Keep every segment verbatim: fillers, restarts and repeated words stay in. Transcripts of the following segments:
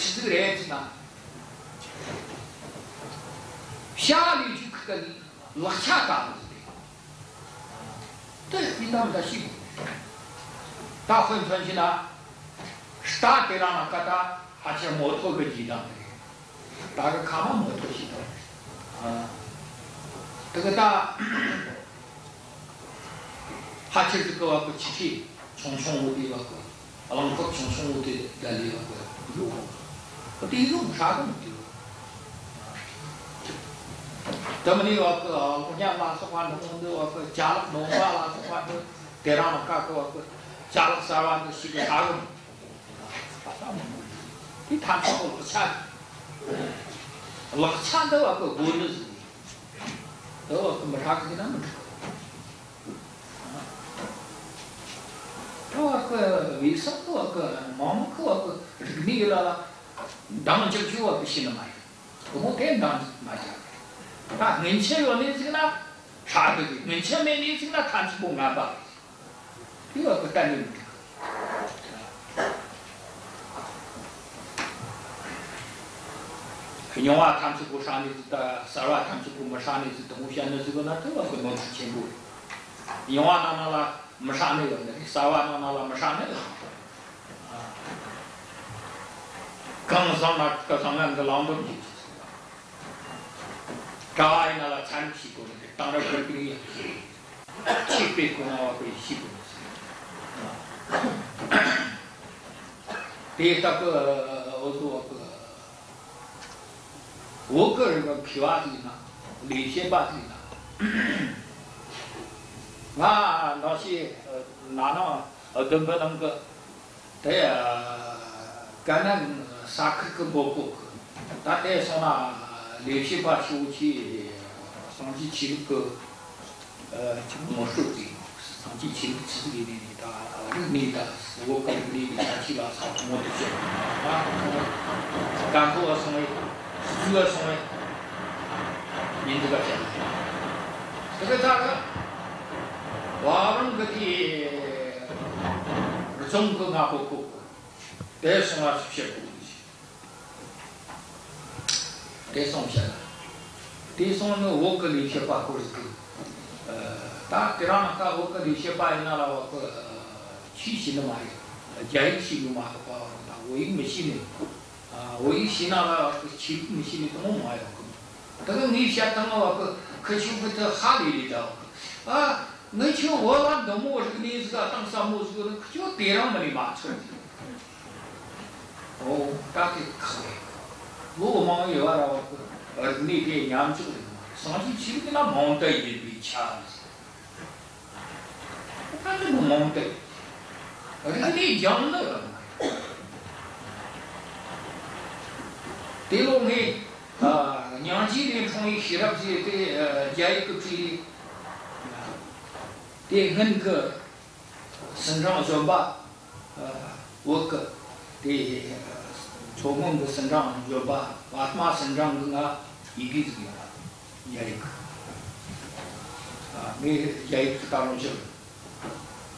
ཆི་ཟིག་རེད་ཟེར་ན། བྱ་ལས་རྒྱུ་ཁུ་ཀ་ནི་ལག་ཆ་ལྟ་བུ་ཟིག་རེད། དེ་ཡིན་དམ་ད་ཤི། ད་དཔེ་མཚོན་བྱས་ན། རྟ་དེ་རང་ལ་ཀ་ད་ཕལ་ཆེར་མོ་ཐོ་གི་རྗེས་འབྲང་རེད། རྟ་གི་ཁ་མ་མོ་ཐོ་ཞིག་དང་། ཨ། དེ་གི་ད། ཕལ་ཆེར་དེ་གི་བ་གི་ཆུ་ཁྲི་ཆུང་ཆུང་བོ་དེ་བ་གི། རླངས་འཁོར་ཆུང་ཆུང་བོ་དེ་ད་ལས་བ་གི་ཡོད། དེ་ཡོད་ཧྲ་གི་མི་དེ་ཡོད། དེ་མིན་ནི་བ་གི་གློག་བརྙན་ལ་སོགས་པ་འདི་མོ་འདི་བ་གི་ཅ་ལག་ནོར་བ་ལ་སོགས་པ་འདི་དེ་རང་ལ་ཀ་གི་བ་གི་ཅ་ལག་གསར་བ་འདི་ཞིག་གི་ཧྲ་གི་མི། དེ་ཐམས་ཅད་པོ་ལག་ཆ་རེད། ལག་ཆ་འདི་བ་གི་དགོས་ནི་ཟིག་རེད། འདི་བ་གི་མི་ཧྲ་གི་ན་མི་འགྲིག། དེ་བ་གི་བའི་སང་གི་བ་གི་མང་མང་གི་བ་གི་རིག་གནས་ལ་འདང་རྒྱག་རྒྱུ་བ་གི་ཤེས་ནི་མ་རེད། དེ་མོ་དེ་འདང་མ་རྒྱག་རེད། ད་སྔོན་ཆད་ཡོད་ནི་ཟིག་ན་ཧྲ་གི་རེད། སྔོན་ཆད་མེད་ནི་ཟིག་ན་ཐམས་ཅད་པོ་ངན་པ་རེད། དེ་བ་གི་གཏན་ནས་མི་འགྲིག། རྙིང་བ་ཐམས་ཅད་པོ་ཧྲ་ནི་ཟིག་ད་གསར་བ་ཐམས་ཅད་པོ་མི་ཧྲ་ནི་ཟིག་དེ་མོ་བཤད་ནི་ཟིག་ན་དེ་བ་གི་ནོར་འཁྲུལ་ཆེན་པོ་རེད། རྙིང་བ་ནང་ན་ལ་མི་ཧྲ་ནི་ཡོད་ནི་རེད། གསར་བ་ནང་ན་ལ་མི་ཧྲ་ནི་ཡོད་ནི་རེད། གང་བཟང་ན་ག་བཟང་ངན་གི་ལམ་འདོར་གྱི། གྲྭ་བ་ཡིན་ན་ལ་ཚན་རིག་ཤེས་དགོས་ནི་རེད། དེང་རབས་རིག་གནས་ཡག་ཤེས། ཆོས་དཔེ་གོ་ན་བ་དཔེ་ཤེས་དགོས་ནི་རེད། དེ་ལྟ་བུ་འུ་ཚོ་བ་གི་བོད་གི་རིག་པ་མཁས་པ་ཟིག་ཡིན་ན། ལས་བྱེད་པ་ཟིག་ཡིན་ན། ང་ནང་ཤེས་ན་ནང་བདུན་པ་ནང་གི། དེ་ཀ་ནན་ས་ཁུལ་གི་འབོད་སྐུལ་གི། ད་དེ་སོང་ན་ལས་བྱེད་པ་ཤོག་ཆེ་སངས་རྒྱས་ཆོས་ལུགས་གི་ངོ་སྤྲོད་ཀྱི། སངས་རྒྱས་ཆོས་ལུགས་ཆི་ཟིག་ཡིན་ནི་ད་རིག་གནས་ད་བོད་གི་རིག་གནས་ཀྱི་ཁྱད་ཆོས་ལ་སོགས་ངོ་དེབ་བཤད། ད་ཀན་ལྷོ་བ་སོང་བས་སུ་བ་སོང་བས་ཉིན་འདི་ག་བཤད། དེ་གི་ད་གི་བ་རང་གི་དེ་རྫོང་གི་ང་གོ་གོ་གོ། དེ་སོང་བ་སུ་བཤད་གོ་གོ་ཞིག་དེ་སོང་བཤད་ལ། དེ་སོང་ནི་བོད་གི་ལས་བྱེད་པ་སྐོར་ཟིག་གི། ད་དེ་རང་ན་ད་བོད་གི་ལས་བྱེད་པ་ཡིན་ན་ལ་བ་གི་ཆོས་ཤེས་ནི་མ་རེད། རྒྱ་ཡིག་ཤེས་ནི་མ་གཏོགས་པ་བ་ད་བོད་ཡིག་མི་ཤེས་ནི། ཨ། བོད་ཡིག་ཤེས་ན་ལ་བ་གི་ཆོས་ལུགས་མི་ཤེས་ནི་དེ་མོ་མ་ཡོང་གི། ད་གི་ངས་བཤད་སྟངས་བ་གི་ཁི་ཆོ་གི་དེ་ཧ་ལས་ལས་ད་བ་གི། ཨ། ངི་ཆོ་བོད་ལ་འདི་མོ་རིག་གནས་ཟིག་གཏིང་ཟབ་མོ་ཟིག་རིག་ཁི་ཆོ་དེ་རིང་མིན་ནས་མ་ཚོར། ཨོ། ད་དེ་ཁག་རེད། ལོ་མང་ཡོད་བ་ར་བ་གི་རིག་གནས་དེ་ཉམས་ཆག་རེད། སངས་རྒྱས་ཆོས་ལུགས་ན་མང་དུ་ཡིན་པའི་ཆ་རེད། ད་དེ་མི་མང་དུ་རིག་གནས་སྦྱང་ནི་རེད། དེ་ལོ་ངས་ཨ་སྙིང་རྗེ་ལས་འཁྲུངས་པའི་ཤེས་རབ་ཟེར་དེ་ཨ་རྒྱ་ཡིག་གི་བྲིས་རེད། དེ་སྔོན་གི་ཟིན་གྲངས་གཞོན་པ། ཨ། བོད་གི་དེ་མཚོ་སྔོན་གི་ཟིན་གྲངས་གཞོན་པ་པདྨ་ཟིན་གྲངས་གི་ང་ཡི་གེ་ཟིག་ཡོད་ར། རྒྱ་ཡིག་ཨ། ངས་རྒྱ་ཡིག་གི་ལྟ་རུང་ཞིག་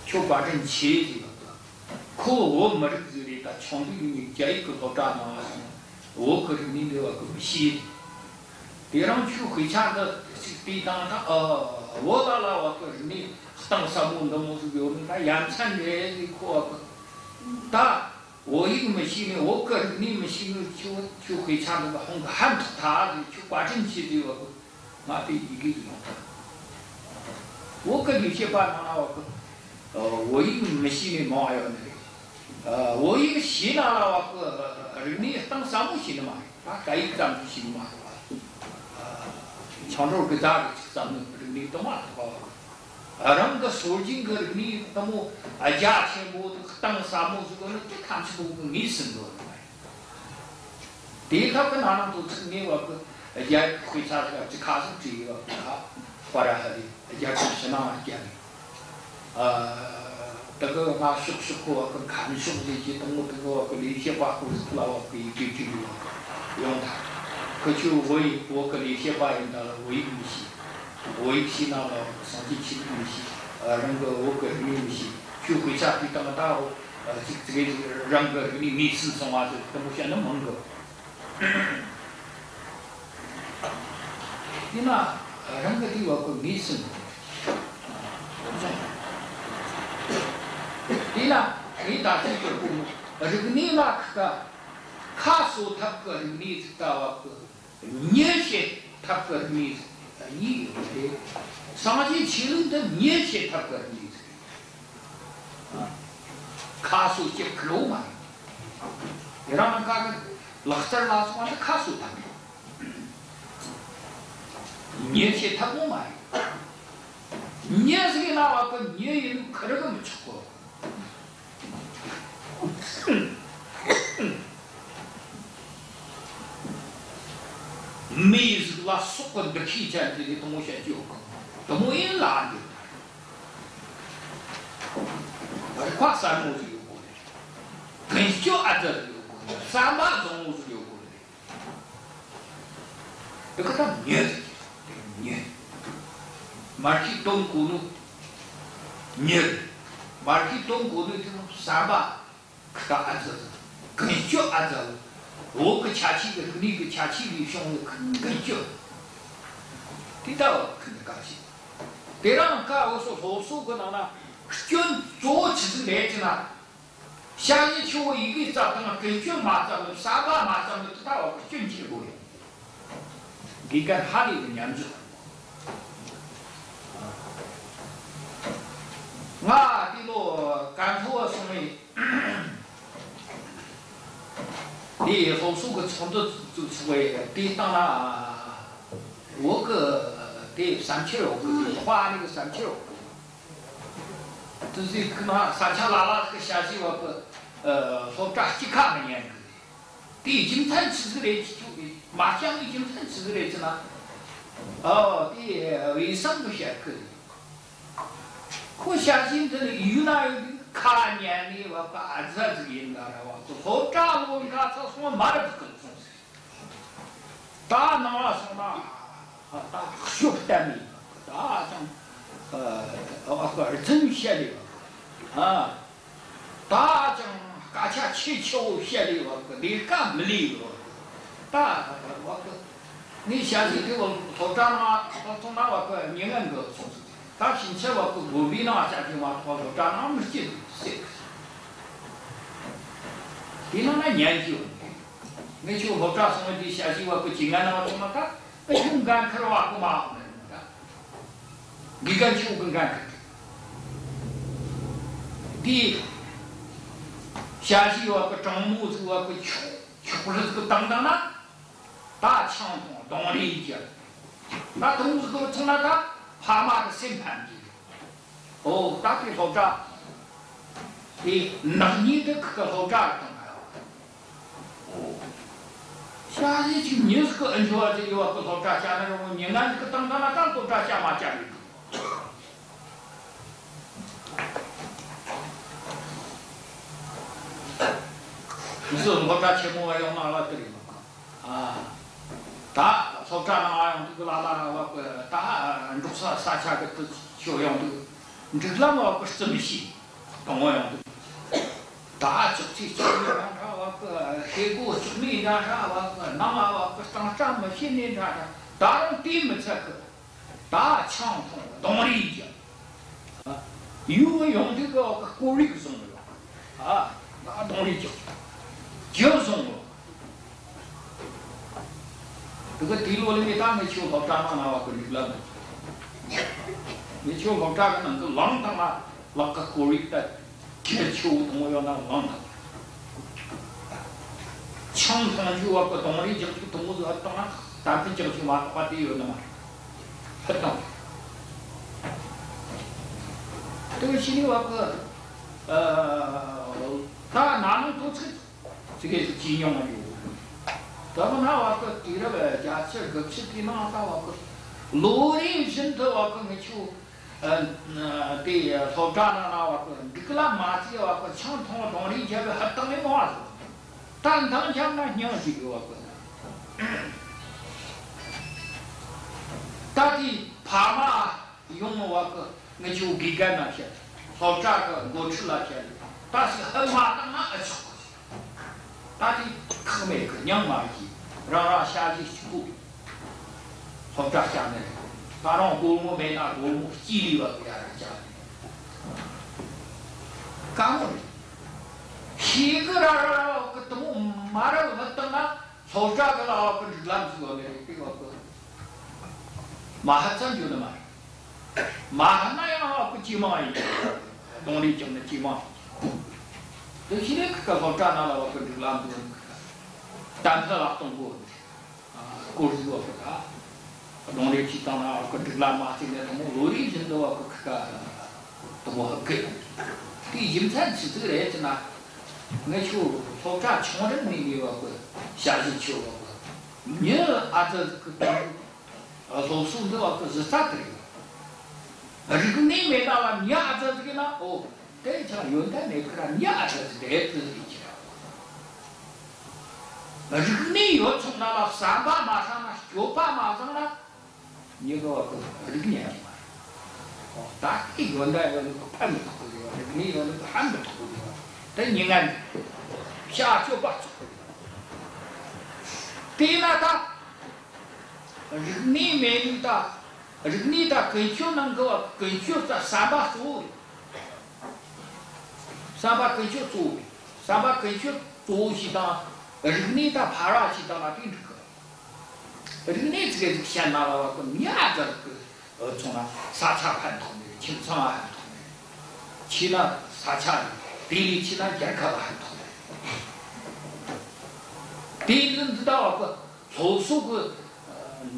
ཁྱོད་བཀའ་དྲིན་ཆེ་ཟིག་ཡོད། ཁོ་བོད་མི་རིགས་ཟིག་རེད། ད་ཆུང་དུས་ནས་རྒྱ་ཡིག་གི་སློབ་གྲྭ་ནང་ལ་སོང་། བོད་གི་རིག་གནས་འདི་བ་གི་མི་ཤེས། དེ་རིང་ཁྱོད་དཔེ་ཆ་འདི་ཅིག་བལྟས་དང་ད་ཨ་བོད་ལ་ལ་བ་གི་རིག་གནས་གཏིང་ཟབ་མོ་འདི་མོ་ཟིག་ཡོད་ནི་ད་ཡ་མཚན་རེད་ཟེར། ཁོ་བ་གི་ད་བོད་ཡིག་མི་ཤེས་ནི། བོད་གི་རིག་གནས་མི་ཤེས་ནི། ཁྱོད་ཁྱོད་དཔེ་ཆ་འདི་ག་ཧོང་གི་ཧན་ཐོག་ཐ་ཟེར། ཁྱོད་བཀའ་དྲིན་ཆེ་ཟེར། བ་གི་ང་དེ་ཡི་གེ་ཟིག་ཡོང་ཐལ། བོད་གི་ལས་བྱེད་པ་ནང་ན་བ་གི་བོད་ཡིག་མི་ཤེས་ནི་མང་ཡོད་ནི་རེད། ཨ། བོད་ཡིག་ཤེས་ན་ལ་བ་གི་རིག་གནས་གཏིང་ཟབ་མོ་ཤེས་ནི་མ་རེད། ད་སྐད་ཡིག་ཙམ་གྱིས་ཤེས་ནི་མ་རེད་པ། ཨ། ཆང་གྲོར་གི་རྫ་གི་ཅིག་ཙམ་ནི་རིག་གནས་དུ་མ་ཐོག་པ་བ་གི། རང་གི་སྲོལ་རྒྱུན་གི་རིག་གནས་དུ་མོ་རྒྱ་ཆེན་པོ་དང་གཏིང་ཟབ་མོ་ཟིག་གི་ནི་དེ་ཐམས་ཅད་པོ་གི་ངོས་ཟིན་དགོས་ནི་མ་རེད། དེའི་ཐབས་ཀྱི་ནང་ན་དུ་ཚིག་ངེས་པ་གི་རྒྱ་ཡིག་དཔེ་ཆ་ཟིག་ཅིག་ཁ་སང་བྲིས་ཡོད་པ་གི། ཧ་པ་ར་ཧ་རི་རྒྱ་ཆེན་ཕྱི་ནང་རྒྱ་རེད། ཨ། ད་གི་ང་ཤོག་ཤོག་གི་བ་གི་ཁམས་ཤོག་ཟེར་གྱི་དང་མོ་དེ་གི་བ་གི་ལས་བྱེད་པ་སྐོར་ཟིག་ལ་བ་གི་ཡི་གེ་བྲིས་ཡོད་པ་གི་ཡོང་ཐལ། ཁི་ཆོས་བོད་ཡིག་བོད་གི་ལས་བྱེད་པ་ཡིན་ད་ལ་བོད་ཡིག་མི་ཤེས། བོད་ཡིག་ཤེས་ན་ལ་བ་གི་སངས་རྒྱས་ཆོས་ལུགས་མི་ཤེས། ཨ། རང་གི་བོད་གི་རིག་གནས་མི་ཤེས། ཁྱོད་དཔེ་ཆ་བྲིས་དང་ད་བོད། ཨ་ཅིག་ཅིག་རང་གི་རིག་གནས་མེད་ཟིན་སོང་བ་ཟེར་དེ་མོ་བཤད་ནི་མང་གི། དེས་ན་རང་གི་དེ་བ་གི་མེད་ཟིན། དེས་ན་ངས་ད་ཅིག་གི་རིག་གནས་ལ་ཁ་ཁ་གསོ་ཐབས་ཀྱི་རིག་གནས་ཟིག་ལྟ་བ་གི། མྱི་བྱེད་ཐབས་ཀྱི་རིག་གནས་གཉིས་ཡོད་རེད། སངས་རྒྱས་ཆོས་ལུགས་འདི་མྱི་བྱེད་ཐབས་ཀྱི་རིག་གནས་རེད། ཁ་གསོ་བྱེད་ཁུལ་བོ་མ་རེད། དེ་རང་ཀ་གི་ལག་རྩལ་ལ་སོགས་པ་འདི་ཁ་གསོ་ཐབས་རེད། མྱི་བྱེད་ཐབས་བོ་མ་རེད། མྱི་ཟིག་ཡིན་ན་བ་གི་མྱི་ཡིན་ཁུར་གི་མི་ཆོག་གོ། མི་ཡི་གཟུགས་ལ་སོགས་པ་འདུ་ཤེས་ཅན་དེ་ལས་དང་བོ་བཤད་ཀྱི་ཡོད་གི། དེ་མོ་ཡིན་ལ་འདི། རིག་པ་གསལ་མོ་ཟིག་ཡོད་དགོས་རེད། ཀུན་སྤྱོད་ཨ་ཙི་ཟིག་ཡོད་དགོས་རེད། བསམ་པ་བཟང་བོ་ཟིག་ཡོད་དགོས་རེད། དེ་ག་ད་མྱི་ཟིག་རེད། མྱི། མར་ཤེས་དོན་གོ་ནོ་མྱི་རེད། མར་ཤེས་དོན་གོ་ནོ་དེ་མོ་བསམ་པ། ཁ་ཨ་ཙི། ཀུན་སྤྱོད་ཨ་ཙི། བོད་ཀྱི་ཁྱད་ཆོས་ཀྱི་རིག་གནས་ཀྱི་ཁྱད་ཆོས་ལས་བྱུང་བའི་ཀུན་སྤྱོད། དེ་ལྟ་བུ་ཁུ་འདི་ག་ཞིག་དེ་རིང་ཀ་འུ་ཚོ་སློབ་གསོ་གི་ནང་ན་སྐྱོན་གཙོ་བོ་ཆི་ཟིག་རེད་ཅེ་ན། ཞ་ཡི་ཆུ་བོ་ཡི་གེ་བརྩམས་དང་ཀུན་སྤྱོད་མ་བརྩམས་ནས་བསམ་པ་མ་བརྩམས་ནས་དེ་ལྟ་བུ་སྐྱོན་ཆེ་དགོས་རེད། དགེ་རྒན་ཧ་ལས་པའི་ཉམས་འཇོག་ང་དེ་ལོ་ཀན་ལྷོ་བ་སོང་བས། དེ་སློབ་གསོ་གི་ཚོགས་འདུ་བཙུགས་ཚུགས་པས་དེ་སྟེང་ན་བོད་གི་དེ་བསམ་འཆར་འོག་གི་དེ་ལྷོ་ཨ་ནི་གི་བསམ་འཆར་འོག་གི་དེ་ཟིག་གི་ན་ས་ཆ་ལ་ལ་གི་ཞ་ཞི་བ་གི་སློབ་གྲྭ་གཅིག་ཁ་མི་ཉན་གི། དེའི་རྒྱུ་མཚན་ཆི་ཟིག་རེད་ཅེ་ན། མ་བསྐྱངས་པའི་རྒྱུ་མཚན་ཆི་ཟིག་རེད་ཅེ་ན། ཨོ་དེ་དབུས་གཙང་གི་ཞལ་ཁུ་རེད། ཁོ་ཞལ་ཆེམས་དེ་ནི་ཡུལ་ན་ཡོད་དུས་ཁ་ཉན་ནས་བ་ཀ་ཨ་ཙི་ཟིག་ཡིན་ད་ར་བ་ཀོ་སློབ་གྲྭ་ལོ་འགའ་ཚ་སོང་མ་རབས་ཀི་སོང་ཟིག་ད་ནང་ལ་སོང་ན་ད་ཤོབ་གཏན་ནས་ད་ཅང་ཨ་ཨ་ཨ་རྫུན་བཤད་ལས་བ་ཨ། ད་ཅང་སྐད་ཆ་ཆེ་ཆེ་བོ་བཤད་ལས་བ་གི་ལས་ཀ་མི་ལས་བ་གི་ད་བ་གི་ངས་ཞལ་ཟིག་དེ་བ་སློབ་གྲྭ་ནང་ཐོག་ཐོག་ན་བ་གི་མྱི་ངན་གི་སོང་ཟིག་ད་ཕྱིན་ཆད་བ་གི་དགོན་པའི་ནང་བཅར་གི་མ་གཏོགས་སློབ་གྲྭ་ནང་མི་སྐྱེལ་ཟིག་ཟེར་གི་དེ་ནང་ན་ཉན་གི་ཡོད་ནི། ངས་ཁྱོད་སློབ་གྲྭ་སོང་བའི་དུས་ཞལ་ཟིག་བ་གི་ཅི་ང་ནང་ཐོག་ན་ད་ཨ་ཁྱོད་འགན་ཁུར་བ་གི་མ་འོང་ནི་ད། དགེ་རྒན་ཆོ་གི་འགན་ཁུར་གི། དེ་ཞ་ཞི་བ་གི་དྲང་མོ་ཟིག་བ་གི་ཆོག་ཆོག་རིགས་གི་བཏང་བཏང་ན་ད་ཆང་འཐུང་གདོང་རིས་རྒྱག་ད་དུང་ཟིག་གི་ཚང་ན་ད་ཕ་མ་གི་སེམས་ཕམ་གི། ཨོ་ད་དེ་སློབ་གྲྭ་དེ་ནག་ཉེས་དེ་ཁི་གི་སློབ་གྲྭ་རེད་དང་ཨོ། ཞ་ཡི་ཅིག་མྱི་ཟིག་གི་ཨ་འཇོ་བ་ཅིག་ཡོད་བ་གི་སློབ་གྲྭ་བཅའ་ན་རུང་མྱི་ངན་ཟིག་གི་བཏང་བཏང་ན་ད་སློབ་གྲྭ་བཅའ་མ་བཅའ་རེད། མི་ཟིག་སློབ་གྲྭ་ཆེན་མོ་བ་ཡོང་ན་བ་དེ་རེད་མ་གི། ཨ། ད་སློབ་གྲྭ་ནང་ཡོང་དུས་ལ་ལ་བ་གི་ད་འབྲོག་ས་ས་ཆ་གི་དུ་ཆོ་ཡོང་དུས་འགྲིག་ལམ་བ་གི་རྩི་མི་ཤེས་དང་བོ་ཡོང་དུས། ད་ཅོག་ཙེ་ཅོག་ནི་འདྲ་འདྲ་བ་གི་ཤེལ་སྒོ་ཅོག་ནི་འདྲ་འདྲ་བ་གི་ནང་ང་བ་གི་གཙང་སྦྲ་མི་བྱེད་ནི་འདྲ་འདྲ་ད་རུང་དེ་མི་ཚད་གི་ད་ཆང་འཐུང་གདོང་རིས་རྒྱག་ཨ། ཡུལ་ཡོང་དུས་གི་བ་གི་ཀོ་རིག་བཟུང་ཡོད་ཨ། ད་གདོང་རིས་རྒྱག་རྒྱུ་བཟུང་ཡོད། དེ་གི་དེ་ལོ་ལ་ངས་ད་ངས་ཁྱོད་སློབ་གྲྭ་ནང་ན་བ་གི་ལུག་ལ་མི་ངས་ཁྱོད་སློབ་གྲྭ་གི་ནང་གི་ལང་ཐང་ན་ལག་གི་ཀོ་རིག་ད། ཁྱེད་ཆུ་བོ་དུང་བོ་ཡོད་ན་ལངས་དང་། ཆང་འཐུང་རྒྱུ་བ་གི་གདོང་རིས་རྒྱག་རྒྱུ་དུང་བོ་ཟ་བཏང་ན་ད་ཕི་རྒྱག་རྒྱུ་མ་གཏོགས་པ་དེ་ཡོད་ནི་མ་རེད། ཕུད་དང་། དེ་བཞིན་བ་གི་ད་ན་ནིང་དུས་ཚོད་ཙི་གེ་ཅིག་ཇེ་ཉུང་ང་ཡོད། ད་གི་ན་བ་གི་དུས་རབས་བརྒྱད་ཅུ་དགུ་བཅུ་དེའི་ནང་ད་བ་གི་ལོ་རེ་བཞིན་དུ་བ་གི་ངི་ཆུ། ཨ། དེ་སློབ་གྲྭ་ནང་ན་བ་གི་འགྲིག་ལ་མ་བརྩིས་བ་གི་ཆང་འཐུང་གདོང་རིས་རྒྱབ་པའི་ཧུར་ཐག་ནས་མང་བ་ཟིག་ད་འདང་རྒྱབ་ན་སྙིང་ཞིག་ཡོད་བ་གི། ད་དེ་ཕ་མ་ཡོང་བ་གི་ངི་ཆོ་དགེ་རྒན་ན་བཤད། སློབ་གྲྭ་གི་འགོ་ཁྲིད་ལ་བཤད། ད་ཞིག་ཧ་མ་བཏང་ན་ཨེ་ཆོག་གི། ད་དེ་ཁག་མེད་གི། མྱིང་མ་བགྱིས། རང་རང་ཞ་ཡི་གཅིག་པུ་སློབ་གྲྭ་བསྐྱངས་ནས། ད་རུང་སྒོར་མོ་མེད་ན་སྒོར་མོ་སྐྱིད་ལས་བ་གི་ཡར་བསྐྱངས་ནས། དཀའ་མོ་རེད། ཤེས་གི་ར་ར་ར་གི་དེ་མོ་མ་ར་མི་བཏང་ན། སློབ་གྲྭ་གི་ལ་བ་གི་སྒྲིག་ལམ་ཟིག་ཡོད་ནི་རེད། དེ་བ་གི་མ་ཧ་ཙམ་འགྱོ་ནི་མ་རེད། མ་ཧ་ན་ཡང་བ་གི་ཇེ་མང་ཡིན། རྡུང་ལེན་བྱུང་ནི་ཇེ་མང་ཡིན། དེ་ཤེས་རིག་གི་སློབ་གྲྭ་ནང་ལ་བ་གི་སྒྲིག་ལམ་འདི་གཏན་འཁེལ་ལ་གཏོང་དགོས། སྐོར་ཟིག་བ་གི་ད། རྡུང་ལེན་བྱས་བཏང་ན་བ་གི་སྒྲིག་ལམ་མ་བརྩིས་ནས་དེ་མོ་ལོ་རེ་བཞིན་དུ་བ་གི་ཁི་ཁ་དེ་མོ་ཧ་གི། དེའི་རྒྱུ་མཚན་ཆི་ཟིག་རེད་ཟེར་ན། ངེད་ཆོ་སློབ་གྲྭ་ཆུང་རབས་ནས་ནས་བ་གི་ཞ་ཡི་ཆོ་བ་གི་མྱི་ཨ་ཙི་ཟིག་གི་སྟེང་སློབ་གསོ་འདི་བ་གི་གཞི་རྩ་དེ་རེད། རིག་གནས་མེད་ན་ལ་མྱི་ཨ་ཙི་ཟིག་ཡིན་ན། ཨོ། དེ་ཆ་ཡོན་ཏན་མེད་ཁི་ར་མྱི་ཨ་ཙི་ཟིག་དེ་ཨེ་ཕན་ཟིག་ཁྱེར་ར། རིག་གནས་ཡོད་ཚོང་ན་ལ་བསམ་པ་མ་བཟང་ན། སྤྱོད་པ་མ་བཟང་ན། མྱི་གི་བ་གི་རིག་གནས་ཡོད་མ་རེད། ཨོ། ད་ཁི་ཡོན་ཏན་ཡོད་ནི་གི་ཕན་མི་ཐོགས་གི་ཡོད། རིག་གནས་ཡོད་ནི་གི་ཕན་མི་ཐོགས་གི་ཡོད། དེ་མྱི་ངན་ནི་བྱ་སྤྱོད་པ་ཚོགས་གི་ཡོད། དེས་ན་ད་རིག་གནས་མེད་ནི་ད། རིག་གནས་ད་ཀུན་སྤྱོད་ནང་གི་བ་ཀུན་སྤྱོད་ད་བསམ་པ་གཙོ་བོ་རེད། བསམ་པ་ཀུན་སྤྱོད་གཙོ་བོ་རེད། བསམ་པ་ཀུན་སྤྱོད་གཙོ་བོ་ཞིག་དང་། རིག་གནས་ད་ཕལ་བ་ཞིག་དང་ལ་དེ་འགྲིག་གི། རིག་གནས་ཙི་གེ་ཟིག་ཞན་ན་ལ་བ་གི་མྱི་ཨ་ཙི་ཟིག་གི་ཨ་ཚོང་ན་ས་ཆ་ཕན་ཐོགས་ནི་རེད། ཁྱིམ་ཚང་ལ་ཕན་ཐོགས་ནི་རེད། ཆེ་ན་ས་ཆ་རེད། དེ་ལས་ཆེ་ན་རྒྱལ་ཁབ་ལ་ཕན་ཐོགས་ནི་རེད། དེ་ནི་འདི་ལྟ་བ་གི་སློབ་གསོ་གི།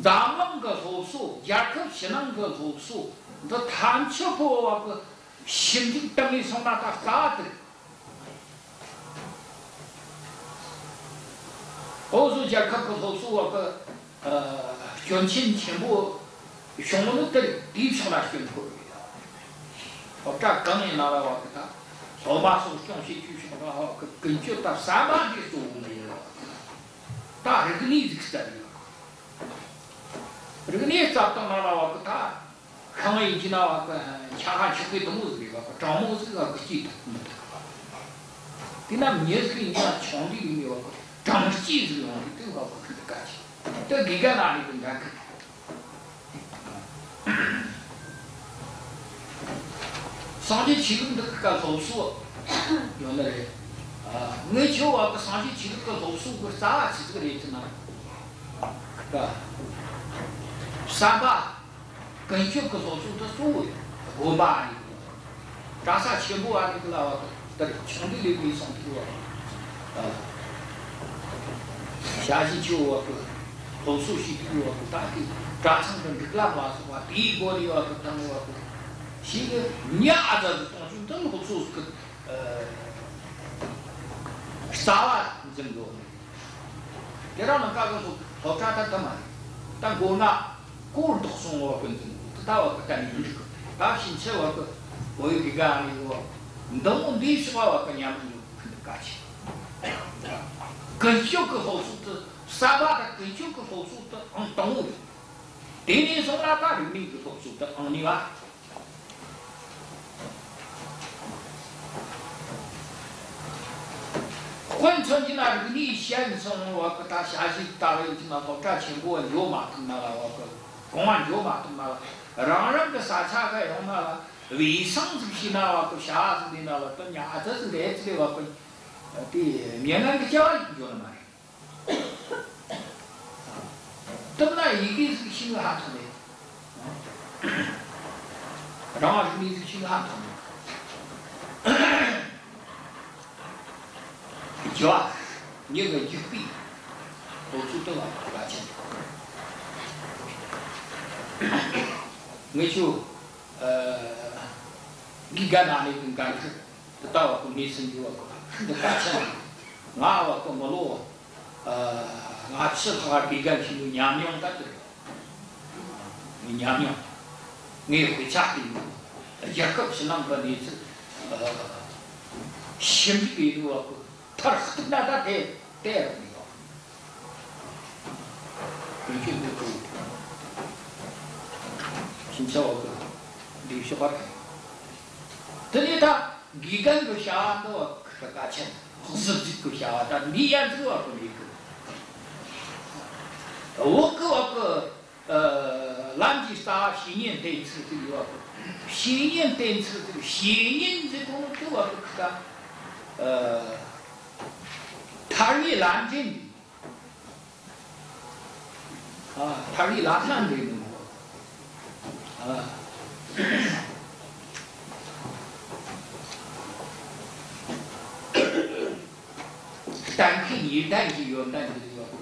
འཛམ་གླིང་གི་སློབ་གསོ། རྒྱལ་ཁབ་ཕྱི་ནང་གི་སློབ་གསོ་འདི་ཐམས་ཅད་པོ་བ་གི་ཞིབ་འཇུག་བཏང་ནས་སོང་ན་ད་དཀའ་བ་དེ་རེད། འུ་ཟོ་རྒྱལ་ཁབ་ཀྱི་སློབ་གསོ་བ་གི་ཨ་སྐྱོན་ཆེན་ཆེན་པོ་བྱུང་ནི་དེ་རེད། དེའི་ཕྱོགས་ལ་སྐྱོན་ཁུར་རེད། སློབ་གྲྭ་གང་ཡིན་ན་ར་བ་གི་ད་སློབ་མ་གསོ་སྐྱོང་བྱེད་རྒྱུའི་ཕྱོགས་ལ་བ་གི་ཀུན་སྤྱོད་དང་བསམ་པ་འདི་གཙོ་བོ་མ་ཡིན་ར། ད་རིག་གནས་ཟིག་བསླབས་ཡོད། རིག་གནས་བསླབས་བཏང་ན་ར་བ་གི་ད། ཤིང་ཡིན་གྱི་ན་བ་གི་ཆ་ཤ་ཆོག་གི་དུ་མོ་ཟིག་རེད། བ་གི་གྲང་མོ་ཟིག་བ་གི་སྐྱེས་ཐུབ་མི་ཐུབ། དེ་ན་མྱི་ཟིག་ཡིན་ན་ཆུང་དུས་ཡིན་ནི་བ་གི་གྲང་སྐྱེས་ཟིག་ཡོང་གི་དུས་བ་གི་ཤིན་ཏུ་དཀའ་ཆེ། དེ་དགེ་རྒན་ན་ནི་གི་འགན་ཁུར། སངས་རྒྱས་ཆོས་ལུགས་འདི་གི་སློབ་གསོ་ཡོད་ནི་རེད། ཨ། ངེད་ཆོ་བ་གི་སངས་རྒྱས་ཆོས་ལུགས་གི་སློབ་གསོ་གི་རྩ་བ་ཆི་ཟིག་རེད་ཟེར་ན། ད་བསམ་པ། ཀུན་སྤྱོད་ཀྱི་སློབ་གསོ་དེ་གཙོ་བོ་ཡིན། དགོན་པ་ཨ་ནི་གི། གྲྭ་ས་ཆེན་པོ་ཨ་ནི་གི་ལ་བ་གི་དེར་ཆུང་དུས་ལས་མི་སོང་དུས་བ། ཨ། ཞ་ཡི་ཆོ་བ་གི་སློབ་གསོ་ཞིག་དུས་བ་གི་ད་གི་གྲྭ་ཚང་གི་སྒྲིག་ལམ་ལ་སོགས་པ་དེའི་སྒོ་ནས་བ་གི་དང་བ་གི་ཞིག་གི་མྱི་ཨ་ཙི་ཟིག་གཏོང་རྒྱུ་འདི་སློབ་གསོ་གི་ཨ་རྩ་བ་འཛིན་དགོས་ནི། དེ་རང་ལ་བཀའ་གི་སློབ་སློབ་གྲྭ་ད་ད་མ་རེད། ད་མགོ་ན་སྐོར་ལྡོག་སོང་བ་ཀུན་འཛིན་དགོས། ད་བ་གི་གཏན་ནས་མི་འགྲིག་གི། ད་ཕྱིན་ཆད་བ་གི་བོད་ཡིག་གི་དགའ་ནི་བ་འདི་མོ་འདིའི་ཕྱོགས་བ་གི་ཉམས་མྱོང་ཁུ་འདི་ག་ཆེ། ཀུན་སྤྱོད་ཀྱི་སློབ་གསོ་དེ་བསམ་པ་དང་ཀུན་སྤྱོད་ཀྱི་སློབ་གསོ་དེ་ཨང་དང་པོ་རེད། དེ་ནས་བཟུང་ལ་ད་རིག་གནས་ཀྱི་སློབ་གསོ་དེ་ཨང་གཉིས་པ། དཔེ་མཚོན་གྱི་ན་རིག་གནས་ཞན་སོང་བ་གི་ད་ཞ་ཡི་ད་རེས་ཀྱི་ན་སློབ་གྲྭ་ཆེན་པོ་བ་འགྱོ་མ་ཐུབ་ན་ལ་བ་གི་གོང་བ་འགྱོ་མ་ཐུབ་ན་ལ་རང་རང་གི་ས་ཆ་ག་ཡོང་ན་ལ་བའི་སང་ཟིག་ཤི་ན་བ་གི་ཞ་ཟིག་འདི་ན་ལ་ད་ཉ་ཨ་ཙི་ཟིག་རེད་ཟིག་རེད་བ་གི་དེ་མྱི་ངན་གི་སྐྱེ་བ་འགྱོ་ནི་མ་རེད། དེ་ན་ཡི་གེ་ཟིག་ཤེས་ནི་ཧ་ཐང་མེད། རང་རིག་གནས་ཟིག་ཤེས་ནི་ཧ་ཐང་མེད། རྒྱུ་བ་མྱི་གི་རྒྱུག་པའི་སློབ་གསོ་དེ་ལ་གལ་ཆེན། ངེད་ཆོ་ཨ་གི་དགའ་ན་ནི་གི་འགན་ཁུར། དེ་ལྟ་བ་གི་མི་སེམས་འགྱུར་བ་གི་ཤིན་ཏུ་གལ་ཆེན་རེད། ང་བ་གི་མི་ལོ་ཨ་ལྔ་བཅུ་ལྷག་དགེ་རྒན་ཞིག་ཡོད། ཉམས་མྱོང་ད་དེ་རེད། ངའི་ཉམས་མྱོང་། ངའི་དཔེ་ཆ་དེ་ཡོད། རྒྱལ་ཁབ་ཕྱི་ནང་གི་གནས་ཚུལ་ཨ་ཞིབ་འཇུག་ཡེད་ནི་བ་གི་མཐར་གཏུགས་ན་ད་དེ་དེ་རེད་ཡོད། ཀུན་སྤྱོད་འདི་ཚོ་ཕྱིན་ཆད་བ་གི་འདི་ཤོག་པ་རེད། དེ་ནས་ད། དགེ་རྒན་གྱི་བྱ་བ་འདི་བ་གི་གལ་ཆེན། གཟི་བརྗིད་ཀྱི་བྱ་བ་ད་འདི་ཡར་འཛུགས་བ་གི་མེད་གི། འོག་གི་བ་གི་ཨ་ལམ་གྱི་རྩ་བ་བཤེས་གཉེན་བསྟེན་ཚུལ་དེ་ཡོད་བ་གི། བཤེས་གཉེན་བསྟེན་ཚུལ་དེ། བཤེས་གཉེན་ཟེར་གོ་ནོ་དེ་བ་གི་ད་ཨ་ཐར་བའི་ལམ་འདྲེན་འདི། ཨ། ཐར་བའི་ལམ་སྣ་འདྲེན་ནོ། ཨ། གཏན་འཁེལ་ཉེས་ལྡན་གྱི་ཡོན་ཏན་འདི་ཡོད།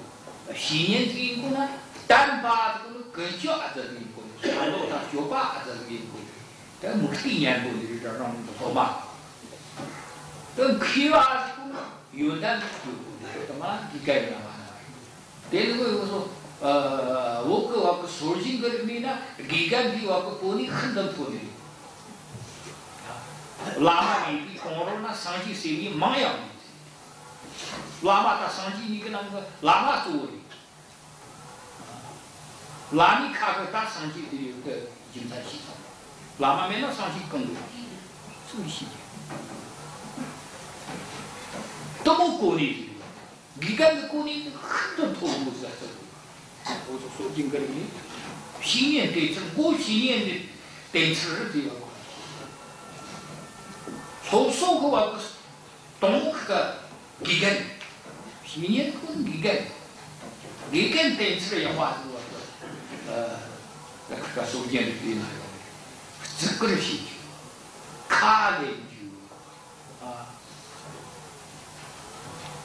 བཤེས་གཉེན་ཟིག་ཡིན་དགོས་ན་བསྟན་པ་ཟིག་ནི་ཀུན་སྤྱོད་ཨ་ཙི་ཟིག་ཡིན་དགོས། བྱ་ལོག་དང་སྤྱོད་པ་ཨ་ཙི་ཟིག་ཡིན་དགོས། དེ་མུ་སྟེགས་ཉན་པོ་འདི་རིགས་རང་སློབ་མ། དེ་མཁས་པ་ཟིག་ཡོན་ཏན་ཡོད་དགོས། དེ་མ་དགེ་རྒན་ཡང་མ་ན་བ་ཡིན། དེ་ནི་ངོས་སོ། ཨ། བོད་ཀྱི་བ་གི་སྲོལ་རྒྱུན་གྱི་རིག་གནས་ན་དགེ་རྒན་འདིའི་བ་གི་གོ་གནས་ཤིན་ཏུ་མཐོ་ནི་རེད། བླ་མ་མེད་པའི་གོང་རོལ་ན་སངས་རྒྱས་ཟེར་མཁན་མང་ཡང་མེད། བླ་མ་དང་སངས་རྒྱས་གཉིས་ཀྱི་ནང་གི་བླ་མ་གཙོ་བོ་རེད། བླ་མའི་ཁ་གི་ད་སངས་རྒྱས་དེ་ཡོད་གི་རྒྱུ་མཚན་ཤེས་སོང་། བླ་མ་མེད་ན་སངས་རྒྱས་གང་དགོས། སུས་ཤེས་ཀྱི། དེ་མོ་གོ་གནས་དེ་རེད། དགེ་རྒན་གྱི་གོ་གནས་ནི་ཤིན་ཏུ་མཐོ་བོ་ཟེར་ཚུལ། འོ་ཚོ་སྲོལ་རྒྱུན་གྱི་རིག་གནས། བཤེས་གཉེན་བསྟེན་ཚུལ། མགོ་བཤེས་གཉེན་གྱི་བསྟེན་ཚུལ་རེད་ཟེར་བ། སློབ་གསོ་གི་བ་གི་དོན་དག་གི་དགེ་རྒན། བཤེས་གཉེན་ཁོ་ནི་དགེ་རྒན། དགེ་རྒན་བསྟེན་ཚུལ་ཡག་པ་ཟེར་བ་གི། ཨ། ད་གི་སྲོལ་རྒྱུན་རིག་གནས་ན་ཡོད་རེད། བརྩི་བཀུར་བྱེད་རྒྱུ། ཁ་ལེན་རྒྱུ། ཨ།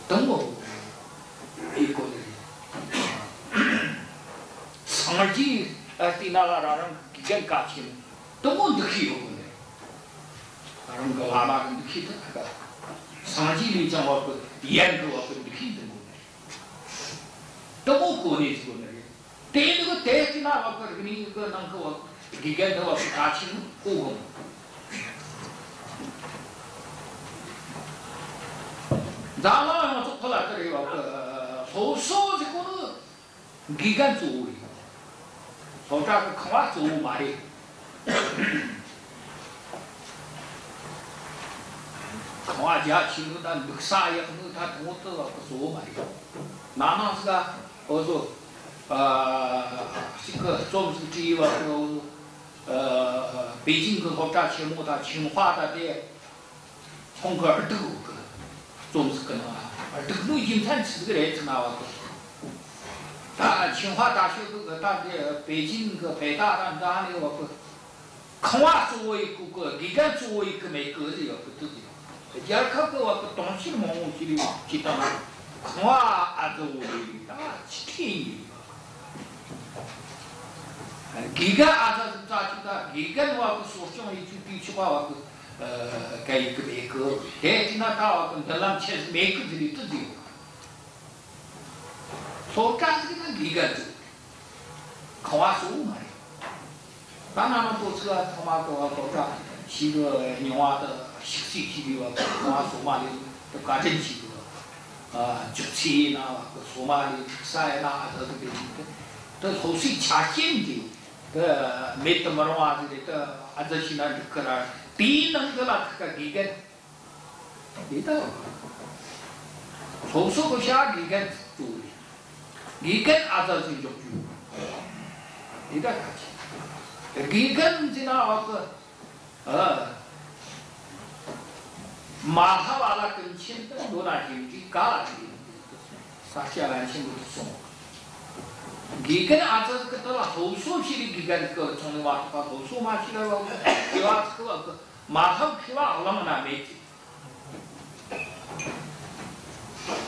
དང་པོ། དེའི་སྐོར་ལ་རེད། སངས་རྒྱས་ཨ་དེ་ན་ལ་རང་རང་གི་དགེ་རྒན་གལ་ཆེ་ནི། དང་པོ་འདུ་ཤེས་ཡོད་དགོས་ནི། རང་གི་བླ་མ་གི་འདུ་ཤེས་དེ་ད་ག། སངས་རྒྱས་ལས་ཀྱང་བ་གི་ཡན་གི་བ་གི་འདུ་ཤེས་འདི་དགོས་ནི། དང་པོ་གོ་གནས་ཟིག་དགོས་ནི་རེད། དེ་ནི་གི་དེ་ཅི་ན་བ་གི་རིག་གནས་གི་ནང་གི་བ་གི་དགེ་རྒན་དེ་བ་གི་གལ་ཆེ་ནི་གོ་དགོས། འཛམ་གླིང་ཡོངས་སུ་ཁོ་ལ་དེ་རེད་བ་གི། སློབ་གསོ་ཟེར་གོ་ནི་དགེ་རྒན་གཙོ་བོ་རེད། སློབ་གྲྭ་གི་ཁང་བ་གཙོ་བོ་མ་རེད། ཁང་བ་རྒྱ་ཆེ་ནོ་དང་འདུག་ས་ཡག་ནོ་ད་དང་པོ་དེ་བ་གི་གཙོ་བོ་མ་རེད། ནང་ནང་ཟིག་ག་འོ་ཟོ། ཨ། གཅིག་གི་རྩོམ་ཟིག་བྲིས་བ་གི། ཨ། པེ་ཅིང་གི་སློབ་གྲྭ་ཆེན་མོ་དང་ཆིང་ཧྭ་དང་དེ། ཁོང་གི་ཨར་ཏིག་གི་རྩོམ་ཟིག་གི་ནང་ཨར་ཏིག་ནོ་རྒྱུ་མཚན་ཆི་ཟིག་རེད་ཟེར་ན་བ་གི། ད་ཆིང་ཧྭ་大学གི་ད་དེ་པེ་ཅིང་གི་北大དང་འདྲ་ནི་བ་གི། ཁང་བ་གཙོ་བོ་ཡེ་གོ་གི། དགེ་རྒན་གཙོ་བོ་ཡེ་གི་མེད་གི་ཟེར་བ་གི། དེ་ཟེར། རྒྱལ་ཁབ་གི་བ་གི་དོན་ཆེན་མང་བོ་ཞིག་རེད་བ། ཅི་ལྟར་ན་ཁང་བ་ཨ་ཙི་བོ་རེད། ད་ཆི་ཁྲེ་ཡིན་རེད་བ། དགེ་རྒན་ཨ་ཙི་ཟིག་ཙ་ཆི། ད་དགེ་རྒན་བ་གི་གསོ་སྐྱོང་ཡེ་རྒྱུ་དེ་ཆི་བ་བ་གི། ཨ། ག་ཡེ་གི་མེད་གི། དེ་ཅི་ན་ད་བ་གི་མདུན་ལམ་ཆེ་ཟིག་མེད་གི་ཟེར་རེད། དེ་ཟེར། སློབ་གྲྭ་ཟིག་ན་དགེ་རྒན་ཟིག་ཁང་བ་གཙོ་བོ་མ་རེད། ད་ན་ནང་པོ་ཚོ་ཚང་མ་གི་བ་སློབ་གྲྭ་ཞིག་གི་མྱོང་བ་དེ་ཤིག་སིག་ཞིག་གི་བ་ཁང་བ་སོ་མ་ལས་དེ་བཀའ་དྲིན་ཞིག་གི་བ། ཨ། ཅོག་ཙེ་ཡིན་ན་བ་གི་སོ་མ་ལས། འཁྲུག་ས་ཡིན་ན་ཨ་ཙི་གི་དེ་ཞིག་དེ། དེ་སློབ་གསོའི་ཆ་རྐྱེན་དེ་དེ་མེད་དུ་མི་རུང་བ་ཟིག་རེད། དེ་ཨ་ཙི་ཞིག་ན་འགྲིག་གི་ར། དེའི་ནང་དུ་ལ་ཁ་དགེ་རྒན། དེ་ལྟ་བུ། སློབ་གསོ་གི་བྱ་དགེ་རྒན་གཙོ་བོ་རེད། དགེ་རྒན་ཨ་ཙི་ཟིག་འཇོག་རྒྱུ། དེ་ལྟ་གལ་ཆེ། དགེ་རྒན་ཟེར་ན་བ་གི། ཨ། མ་ཧ་བ་ལ་ཀུན་མཁྱེན་དུ་འདོད་ན་ཞིང་གི་ག་ལ་ཞིག་ས་སྐྱ་པཎ་ཆེན་པོས་གསུངས། དགེ་རྒན་ཨ་ཙི་ཟིག་གི་དེ་ལ་སློབ་གསོ་བྱེད་རེས་དགེ་རྒན་གི་ཚོང་ནི་བ་གི། སློབ་གསོ་མ་བྱེད་ལ་བ་གི། དགེ་བ་ཚིག་བ་གི། མ་ཐབས་མཁས་པ་གླེང་ན་མེད་ཅིང་།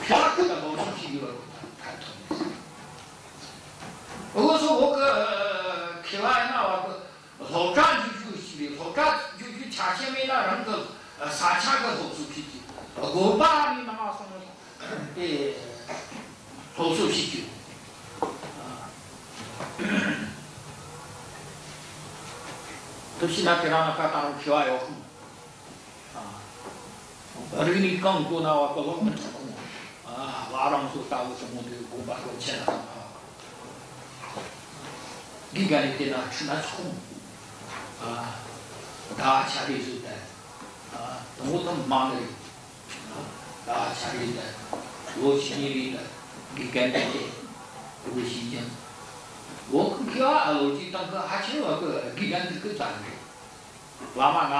མཁས་པ་ཁོ་ན་སློབ་གསོ་ཞིག་ཡོད་པར་ཐར་ཐུབ་མི་སྲིད། འུ་ཚོ་བོད་ཀྱི་མཁས་པ་ཡིན་ན་བ་གི་སློབ་གྲྭ་འཇུག་རྒྱུ་ཞིག་རེད། སློབ་གྲྭ་འཇུག་རྒྱུ་ཆ་རྐྱེན་མེད་ན་རང་གི་ས་ཆ་གི་སློབ་གསོ་བྱེད་ཀྱི། དགོན་པ་ནས་ནང་སོང་ནས་དེ་སློབ་གསོ་བྱེད་ཀྱི། དེ་བྱས་ན་དེ་རང་ལ་ཁ་ད་རུང་མཁས་པ་ཡོད་གི། ཨ། རིག་གནས་གང་དགོས་ན་བ་གི་སློབ་མི་འགྲོ་གོང་། ཨ། བླ་རང་ཚོ་ལྟ་བུ་ཆུང་ངུ་འདི་དགོན་པ་སློབ་ཆེན་ལ་བཏང་ན། དགེ་རྒན་ནས་བལྟས་ན་ཁྲི་ན་ཆོག་གོང་། ཨ། ད་ཆ་རེ་བཟོས་ཏེ། ཨ། དང་པོ་དང་མ་ནི་རེད། ད་ཆ་རེ་ད་ལོ་ཆི་ནི་རེ་ད་དགེ་རྒན་ད་དེ་དེ་བོ་ཤེས་ཀྱང་། བོད་གི་མཁས་པ་ཨ་ལོ་རྒྱུས་སྟངས་གི་ཧ་ཆེ་བ་གི་དགེ་རྒན་དེ་གི་ཙམ་རེད། བླ་མ་ང་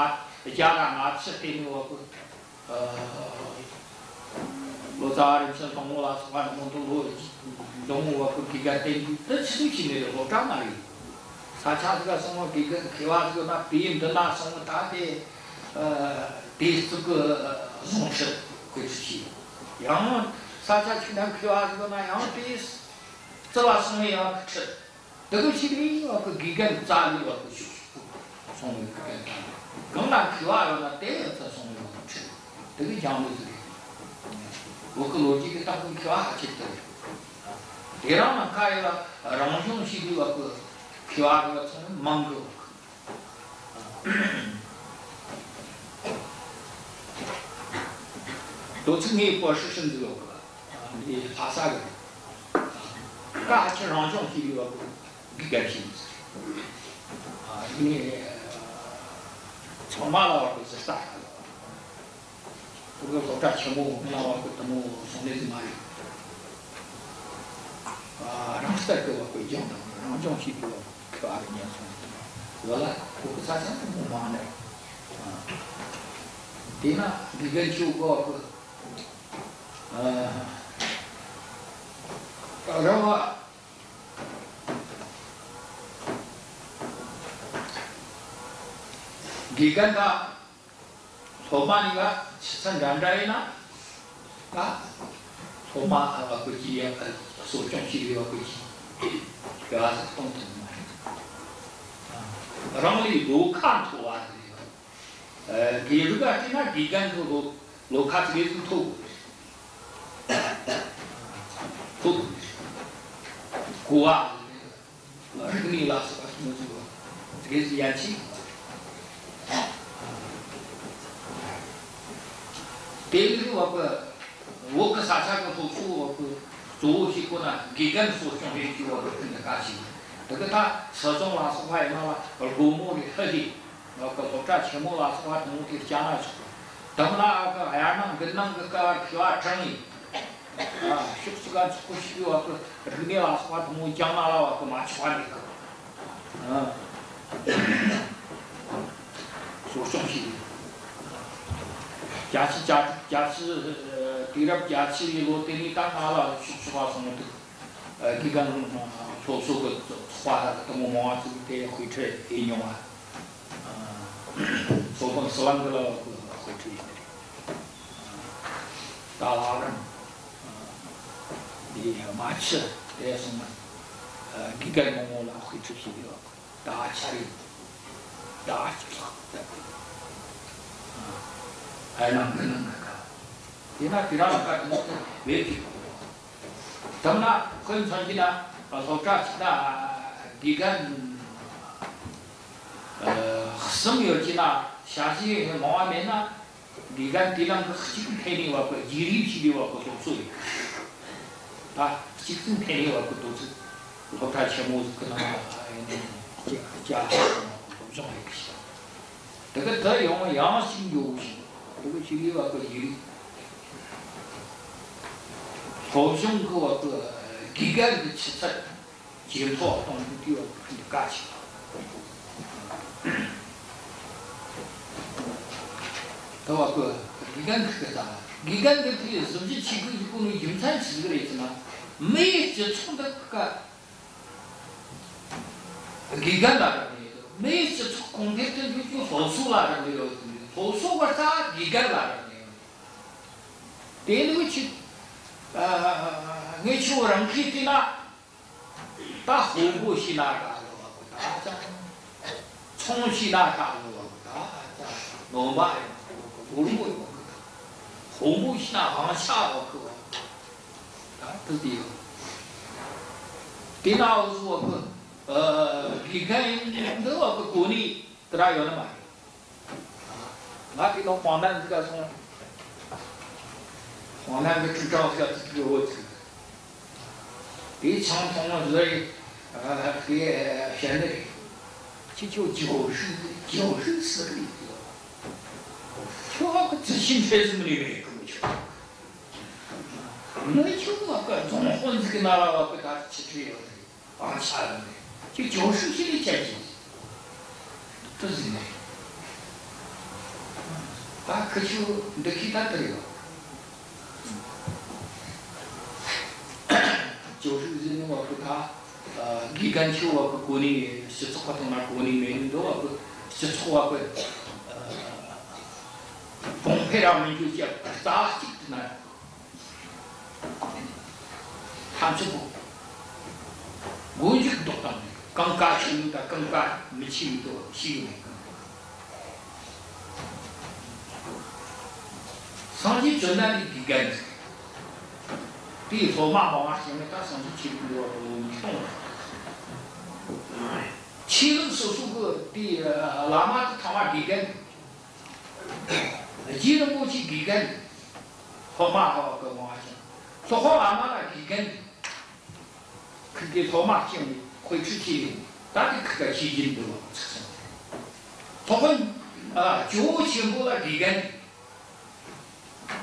རྒྱ་ར་ང་ཚོ་བལྟས་ནས་བ་གི། ཨ། ལོ་ཙཱ་བ་རིན་ཆེན་སློང་མོ་ལ་སོགས་པ་ནི་མོ་དུ་ལོ་འདི་མོ་བ་གི་དགེ་རྒན་བསྟེན་རྒྱུ་དེ་ཆི་ཟིག་བྱས་ནས་རེད། སློབ་གྲྭ་མ་རེད། ས་ཆ་ཟིག་ག་སོང་བ་དགེ་རྒན་མཁས་པ་ཟིག་ན་དེ་འདི་ན་སོང་བ་ད་དེ། ཨ། དེ་ཟིག་གི་བཟང་ཁྲིད་དགོས་ཚུལ་བྱས། ཡང་ས་ཆ་གཅིག་ན་མཁས་པ་ཟིག་ན་ཡང་དེ་རྩི་བ་སོང་བའི་ཡང་ཁྲིད། དེ་གི་ཕྱིར་ཡིན་བ་གི་དགེ་རྒན་རྩ་ལས་བ་གི་ཤུགས་སོང་བའི་དགེ་རྒན་དང་། གང་ན་མཁས་པ་ཡོད་ན་དེ་ཡང་རྩ་སོང་བའི་བ་གི་ཁྲིད། དེ་གི་སྦྱང་བའི་ཟིག་རེད། བོད་གི་ལོ་རྒྱུས་ཀྱི་སྟེང་གི་མཁས་པ་ཧ་ཅང་དེ་རེད། དེ་རང་ན་ཁ་ཡི་ལ་རང་སྦྱོང་བྱས་དུས་བ་གི་མཁས་པ་གི་བ་ཚང་མང་གི་བ་གི། དོ་ཚིགས་ངའི་པོ་ཧྲི་ཧྲི་འདུག་ཡོད་གི། འདི་ལྷ་ས་གི། ཀ་ཧ་ཆི་རང་སྦྱོང་བྱེད་ཡོད་གི། འདི་གལ་ཆེན་ཟེར། ཨ། ཡིན་ནའི་ཚང་མ་ལ་བ་གི་ཟི་ལྟ་ཧ་ལ། ཁོ་གི་སློབ་གྲྭ་ཆེན་མོ་ལ་བ་གི་དུ་མོ་སོང་ནས་ཟི་མ་རེད། ཨ། རང་ལྟར་གི་བ་གི་སྦྱོང་དང་རང་སྦྱོང་བྱེད་དགོས་བ་གི་བ་གི་ཉན་སོང་། བ་ལ་ཁོ་གི་ས་ཆ་དུ་མོ་མང་ནས། ཨ། དེས་ན་དགེ་རྒན་ཆོ་གི་བ་གི། ཨ། རང་བ། དགེ་རྒན་དང་སློབ་མ་གཉིས་ཀ་ཆུ་ཚད་འདྲ་འདྲ་ཡིན་ན། ད་སློབ་མ་ཨ་བ་ཀུ་ཅི་ཡ་གསོ་སྐྱོང་བྱེད་ཡོད་བ་ཀུ་ཅི་དགེ་བ་ཟིག་གཏོང་ཐུབ་མ་རེད། རང་ལས་ལོ་ཁ་མཐོ་བ་ཟིག་རེད། ཨ། དགེ་ལུགས་ལ་བལྟས་ན་དགེ་རྒན་གྱི་ལོ་ལོ་ཁ་ཙི་གེ་ཟིག་མཐོ་དགོས་རེད། མཐོ་དགོས་རེད། གོ་བ་རིག་གནས་ལ་སོགས་པ་ཐོན་ཟིག་ཙི་གེ་ཟིག་ཡན་ཆད། དེ་ལུགས་བ་གི་བོད་གི་ས་ཆ་གི་སློབ་གསོ་བ་གི་གཙོ་བོ་ཞིག་ཁོ་ན་དགེ་རྒན་གསོ་སྐྱོང་བྱེད་རྒྱུ་བ་གི་ཕན་ག་ཞིག་དེ་གི་ད་སྲིད་སྐྱོང་ལ་སོགས་པ་ཡིན་ན་ལ་སྒོར་མོ་རེ་ཧ་ཞིག་བ་གི་སློབ་གྲྭ་ཆེན་མོ་ལ་སོགས་པ་དུ་མོ་དེ་བསྐྱལ་ན་ཆོག་དམ་ལ་ཨ་གི་ཡར་ནང་མདུན་ནང་གི་སྐབས་བ་ཁི་བ་དྲངས་ཡིན། ཨ། ཕྱོགས་གཅིག་ག་ཚོགས་པ་ཞིག་བ་གི་རིག་གནས་ལ་སོགས་པ་དུ་མོ་སྦྱང་ན་ལ་བ་གི་མ་ཆོག་པ་མེད་གི། ཨ། གསོ་སྐྱོང་བྱས། བརྒྱད་ཅུ་གྱ་བརྒྱད་ཅུ། དུས་རབས་བརྒྱད་ཅུ་ཡི་ལོ་དེ་ནས་ད་ང་ལ་ཕྱོགས་ཕྱོགས་བ་སོང་དུས། ཨ། དགེ་རྒན་སློབ་གསོ་གི་ཚོགས་པ་དུ་མོ་མང་བ་ཚོས་དེ་དཔེ་ཁྲིད་ཡེ་མྱོང་བ། ཨ། ཚོགས་པ་སི་ལང་གི་ལ་བ་གི་དཔེ་ཁྲིད་ཡེ་ནི་རེད། ད་ལ་རང་འདི་མ་ཆི་དེ་སོང་ན་དགེ་རྒན་མང་པོ་ལ་དཔེ་ཁྲིད་བྱེད་ཡོད། ད་ཆ་རེད། ད་ཆ་ལྷག་ད་ཨ་ནང་གི་ནང་གི་ཁ་དེ་ན་དེ་རང་ཁ་དུ་མོ་དེ་བེད་ཀྱི། དམ་ན་དཔེ་མཚོན་གྱི་ན་སློབ་གྲྭ་གཅིག་ན་དགེ་རྒན་ཨ་གསུམ་ཡོད་ཀྱི་ན་ཞ་ཞི་མང་བ་མེད་ན། དགེ་རྒན་དེ་ནང་གི་གཅིག་འཐེན་ནས་བ་གི་རྗེས་ལུས་བྱས་ནས་བ་གི་སློབ་གསོ་ཡིན། ད་གཅིག་ཙམ་འཐེན་ནས་བ་གི་དོ་ཚིགས་སློབ་གྲྭ་ཆེན་མོ་ཟིག་གི་ནང་ལ་ཡིན་ན་སྐྱ་སྐྱ་སློབ་སྦྱོང་ཡིན་གི། དེ་གི་ད་ཡོང་ཡང་ཞིག་འགྱོ་ཞིང་དེ་གི་ཞིག་ལས་བ་གི་རྗེས་ལུས་སློབ་སྦྱོང་གི་བ་གི་དགེ་རྒན་གི་ཆུ་ཚད། ཇེ་མཐོ་གཏོང་རྒྱུ་དེ་བ་གི་གལ་ཆེ། ད་བ་གི་དགེ་རྒན་གི་ད་དགེ་རྒན་གི་དེ་གཟི་བརྗིད་ཆེ་གི་ཡོད་གོ་ནོ་རྒྱུ་མཚན་ཆི་ཟིག་རེད་ཟེར་ན། མིའི་སྤྱི་ཚོགས་འདི་ག་དགེ་རྒན་ལ་རག་ལས་ཡོད། མིའི་སྤྱི་ཚོགས་གོང་འཕེལ་དུ་འགྱུར་རྒྱུ་སློབ་གསོ་ལ་རག་ལས་ཡོད། སློབ་གསོ་བ་ད་དགེ་རྒན་ལ་རག་ལས་ཡོད། དེ་ནི་ཆི། ཨ། ངས་ཁྱོད་རང་གིས་བལྟས་ན། ད་དཔོན་པོ་ཤི་ན་དགའ་ལོ་བ་གོ་ད་ཅང་། ཚོང་ཤི་ན་དགའ་ལོ་བ་གོ་ད་ཅང་། ནོམ་པ་ཡོང་གོ་གོ་ལོ་མོ་ཡོང་གོ་ད། དཔོན་པོ་ཤི་ན་དབང་ཆ་བ་གོ་བ་གོ་ད་དེ་དེ་ཡོད། དེ་ན་འུ་ཟོ་བ་གོ། ཨ། དགེ་རྒན་འདི་བ་གོ་གོ་ནི་དེ་ར་ཡོད་ནི་མ་རེད། ང་དེ་ནང་ཧྥང་ནན་ཟིག་ག་སོང་། ཧྥང་ནན་གི་ཁྲིམས་ཁང་ཟིག་ག་ཚུད་གི་འོ་ཚུད། དེ་ཆང་འཐུང་བ་ཟིག་རེད། ཨ། དེ་བཤད་ནི་རེད། ཁྱེད་ཆོ་教授教授ཟེར་གི་ཡོད། ཁྱོད་བ་གི་自信 འཕེལ་ཟིན་ནི་མེད་གི་མི་ཆོག་མི་ཆོག་བ་གི་རྫོང་དཔོན་ཟིག་གི་ན་བ་བ་གི་ད་ཅི་ཁྲི་ཡོད་རེད། ཨང་ཆ་ལ་མེད། ཁྱོད་教授 ཁྱེད་ལས་ཆ་ཅི་ཏུ་ཟིན་ནས། ད་ཁི་ཆོ་འདི་ཁི་ད་དུ་རེད་བ།教授 ཟིན་ནི་བ་གི་ད། དགེ་རྒན་ཆོ་བ་གི་གོ་ནི་སྤྱི་ཚོགས་ཁ་ཐོག་ན་གོ་ནི་མེད་ནི་འདུག་བ་གི། སྤྱི་ཚོགས་བ་གི་གོང་འཕེལ་ར་མི་འགྱུར་གྱི་རྩ་གཅིག་ཏུ་ན། ཐམས་ཅད་པོ་མགོ་མཇུག་ལྡོག་དང་གང་ག་ཆེ་ཡོད་དང་གང་ག་མི་ཆེ་ཡོད་དོ་ཤེས་ཡོད་མེད་གི། སངས་རྒྱས་བཅོམ་ལྡན་འདས་དགེ་རྒན་དེའི་སློབ་མ་མང་བ་ཞིག་ནི་ད་སངས་རྒྱས་ཆོས་ལུགས་འདི་བ་ལོ་ཉིས་སྟོང་ལ། ཆོས་ལུགས་སོ་སོ་གི་དེའི་བླ་མ་དེ་ཚང་མ་དགེ་རྒན། རྗེ་རིན་པོ་ཆེ་དགེ་རྒན། སློབ་མ་ཧ་བ་གི་མང་བ་ཞིག་སློབ་དཔོན་བླ་མ་ལ་དགེ་རྒན། ཁུར་གི་སློབ་མ་སྐྱེས་ནས་དཔེ་ཁྲིད་བྱས་ཡོང་། ད་དེ་ཁུར་ག་ཤེས་ཀྱིན་འདུག་བ་ཚིག་སོང་། སློབ་དཔོན་ཇོ་བོ་ཆེན་པོ་ལ་དགེ་རྒན།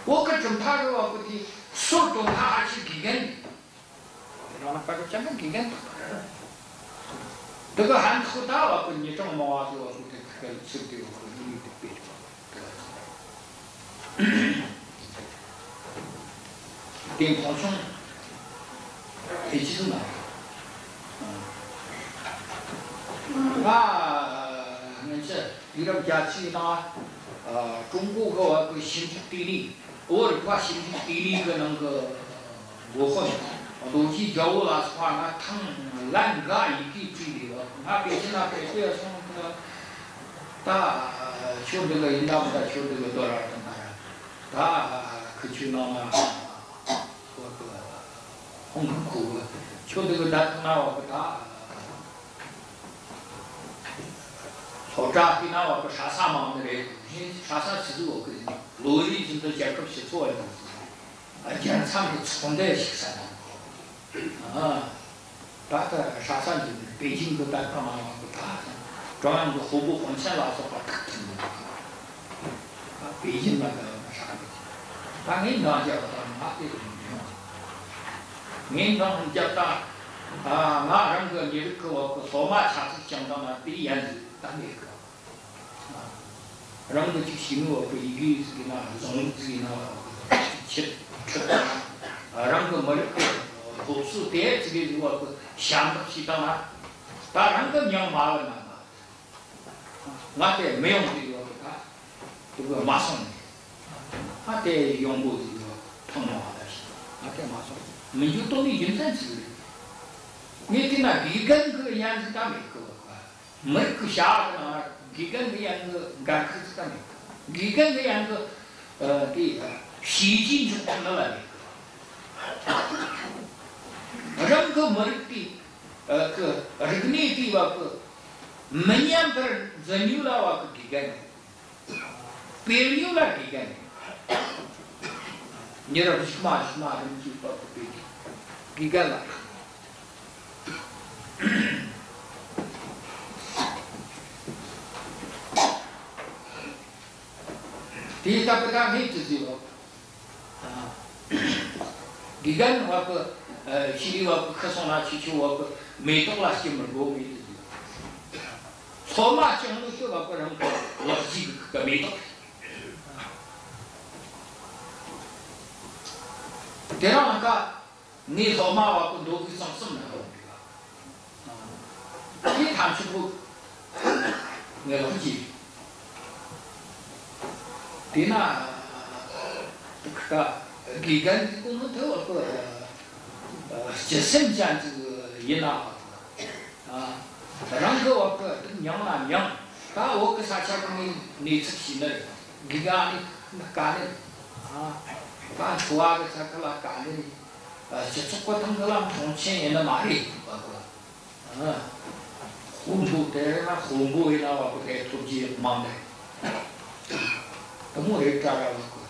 བོད་གི་གྲུབ་མཐའ་རུ་བ་བོད་དེ་སྲོལ་གཏོད་མཁན་ཨ་ཅེ་དགེ་རྒན། རང་ན་བཀའ་སྒྲུབ་ཅན་གྱི་དགེ་རྒན་དང་། འདི་གི་ཧན་ཐོ་ད་བ་བོད་ཉི་གྲངས་མང་བ་ཟིག་བ་བོད་དེ་ཁུར་ག་ཚུར་དེ་བ་བོད་ནི་དེ་པེ་དེ་མཐོང་ཆུང་། དེ་ཅི་ཟིག་ན། ང་སྔོན་ཆད་དུས་རབས་བརྒྱད་ཅུའི་ནང་། ཀྲུང་གོ་གི་བ་གི་ཞིབ་འཇུག་ལྟེ་གནས། བོད་རིག་པ་ཞིབ་འཇུག་ལྟེ་གནས་གི་ནང་གི་འགོ་དཔོན་རྡོ་རྗེ་རྒྱལ་པོ་ལ་སོགས་པ་ང་ཐེངས་ལན་འགའ་ཡི་གེ་བྲིས་ནས་བ། ང་པེ་ཅིན་ན་ཕེབས་ཏེ་སོང་གི། ད་ཁྱོད་འདི་གི་ཡིན་ད་མིན་ད། ཁྱོད་འདི་གི་རྡོ་ར་དང་ད་ར། ད་ཁི་ཆོའི་ནང་ན་བ་གི་ཧོང་ཀོང་ཁུལ་གི་ཁྱོད་འདི་གི་ད་ཐང་ན་བ་གི་ད། སློབ་གྲྭ་དེ་ན་བ་གི་ཧྲ་ས་མང་ནི་རེད། ཧེ་ཧྲ་ས་ཆི་ཟིག་བ་གི་ལོ་རེ་བཞིན་དུ་རྒྱལ་ཁབ་སྤྱི་ཚོགས་བ་ཡིན། རྒྱལ་མཚམས་ཀྱི་ཚོགས་འདུ་ཞིག་ས་ན། ཨ། ད་ལྟ་ཧྲ་ས་འདི་ནི་པེ་ཅིང་གི་ད་ལྟ་མ་བ་གི་ད་ཀྲུང་དབྱང་གི་དཔོན་པོ་དཔོན་ཆེན་ལ་སོགས་པ་ཐུག་ཐུབ་མི་འདུག་པེ་ཅིང་ལ་ག་ཧྲ་གི། ད་ངས་འདང་རྒྱབ་ད་ང་དེ་རུ་མི་ཡོང་། ངས་འདང་རྒྱབ་ད། ང་རང་གི་མི་རིགས་ཀྱི་བ་གི་སློབ་མ་ཆ་ཚིག་ཀྱང་དང་ན་དེ་ཡན་ཟིག་ད་མེད་གི། རང་གི་ཅིག་ཤེས་ནི་བ་གི་ཡི་གེ་ཟིག་ཡིན་ན་གཞུང་ལུགས་ཟིག་ཡིན་ན་བ་གི་ཆེད་ཁྲིད་དང་། རང་གི་མི་རིགས་ཀྱི་སློབ་གསོ་དེ་ཅིག་གི་བ་གི་ཞབས་འདེགས་ཞུས་དང་ན། ད་རང་གི་མྱིང་མ་བུད་ན་ང་དེ་མི་ཡོང་གི་ཡོད་གི། ད་དེ་གི་མ་སོང་ནས། ང་དེ་ཡོང་གི་ཡོད་ཐོན་མ་བ་ད་ཞིག་ང་དེ་མ་སོང་། མི་འགྱུར་དོན་ནི་རྒྱུ་མཚན་ཅིག་རེད། ངས་དེ་ན་དགེ་རྒན་གི་ཡན་ཟིག་ད་མེད་གི། མི་རིགས་ཀྱི་བྱ་བ་གི་ནང་ན་དགེ་རྒན་གི་ཡན་གི་འགན་ཁུར་ཟིག་ད་མེད་གི། དགེ་རྒན་གི་ཡན་གི་ཨ་དེ་བྱས་རྗེས་འཇོག་ཐུབ་ནི་ལ་མེད་གི། རང་གི་མི་རིགས་དེ་ཨ་གི་རིག་གནས་དེ་བ་གི་མི་ཉམས་པར་འཛིན་ནི་ལ་བ་གི་དགེ་རྒན་རེད། སྤེལ་ཡུལ་ལ་དགེ་རྒན་རེད། མྱི་རབས་གཞུག་མ་གཞུག་མ་རིམ་གྱིས་བབ་པའི་དགེ་རྒན་ལ། དེའི་སྟབས་ཀྱིས་ད་ངས་ཅི་ཟེར་བ། དགེ་རྒན་བ་གི་ཤེས་རིག་བ་གི་ཤི་སོང་ན་ཁྱེད་ཆོ་བ་གི་མེ་ཏོག་ལ་སྐྱེ་མི་དགོས་མེད་དུ་ཟེར། སློབ་མ་སྐྱེ་ནོ་ཤི་བ་གི་རང་གི་ལག་རྗེས་གི་མེ་ཏོག་རེད། དེ་རིང་ལ་ཀ་ངའི་སློབ་མ་བ་གི་མདོ་དབུས་གཙང་གསུམ་ན་ཡོང་གི་ཡ། དེ་ཐམས་ཅད་པོ་ངའི་ལག་རྗེས། དེས་ན་ད་དགེ་རྒན་གྱི་སྐུ་ངོ་དེ་བ་གི་སྤྱི་སེམས་ཅན་ཅིག་ཡིན་ན། ཨ། རང་གི་བ་གི་མྱིང་ན་མྱིང་། ད་བོད་གི་ས་ཆ་གི་ནས་གནས་ཚུལ་ཤེས་ནི་རེད། དགེ་རྒན་ནི་དཀའ་ལས་རེད། ཨ། ད་འཚོ་བ་གི་ས་ཁུལ་ལ་དཀའ་ལས་རེད། ཨ། སྤྱི་ཚོགས་གི་ཐང་གི་ལ་མཐོང་ཆེན་ཡིན་ནི་མ་རེད་བ་གི། ཨ། དཔོན་པོ་དེ་ན་དཔོན་པོ་ཡིན་ན་བ་གི་དེ་ཐོབ་རྒྱུ་མང་ནི་རེད། དེ་མོ་རེད་དྲ་ར་བ་གི།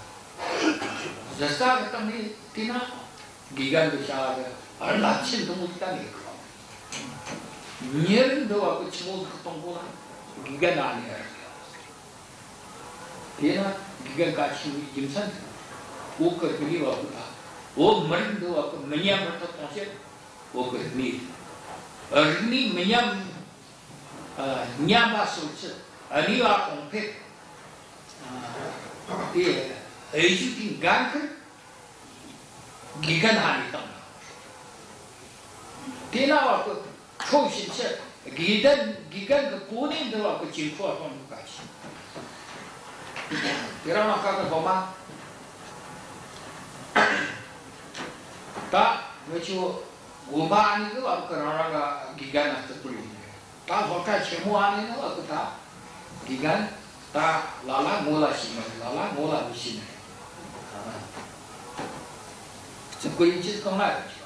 གཞི་རྩ་གི་སྟེང་ནས་བལྟས་ན། དགེ་རྒན་གྱི་བྱ་བ་གི་རླབས་ཆེན་འདི་མོ་གཏན་ནས་གི། མྱི་རིགས་འདི་བ་གི་ཆི་མོ་ཟིག་གཏོང་དགོས་ན་དགེ་རྒན་ཨ་ནི་ཡ་རེད། དེས་ན་དགེ་རྒན་གལ་ཆེ་བའི་རྒྱུ་མཚན་དེ། བོད་ཀྱི་རིག་གནས་བ་ཀུན་ད། བོད་མི་རིགས་འདི་བ་ཀུན་མི་ཉམས་པར་ཐབས་གཏོང་ཕྱིར་བོད་ཀྱི་རིག་གནས། རིག་གནས་མི་ཉམས། ཨ། ཉམས་པ་སོར་ཆུད། གནས་པ་གོང་འཕེལ། ཨ། དེ་འོས་གཞི་དེ་འགན་ཁུར་དགེ་རྒན་ཧ་ནས་བཏང་། དེས་ན་བ་ཀུན། ཁྲོ་ཞིབ་ཆེ། དགེ་ལྡན། དགེ་རྒན་གྱི་གོ་གནས་འདི་བ་ཀུན་ཇེ་མཐོ་བ་གཏོང་རྒྱུ་གལ་ཆེ། དེ་རིང་ནངས་ཀ་གི་སློབ་མ། ད་ངེད་ཆོ་དགོན་པ་ནས་གི་བ་ཀུན་རང་རང་གི་དགེ་རྒན་ན་བརྩི་བཀུར་ཡོད་རེད། ད་སློབ་གྲྭ་ཆེན་མོ་བ་ནས་ནི་བ་ཀུན་ད་དགེ་རྒན་ད་ལ་ལ་ངོ་ལ་ཤེས་ནི་རེད། ལ་ལ་ངོ་ལ་མི་ཤེས་ནི་རེད། བརྩི་བཀུར་ཡིན་ཆེད་གང་ན་ཡོད་ཀྱི་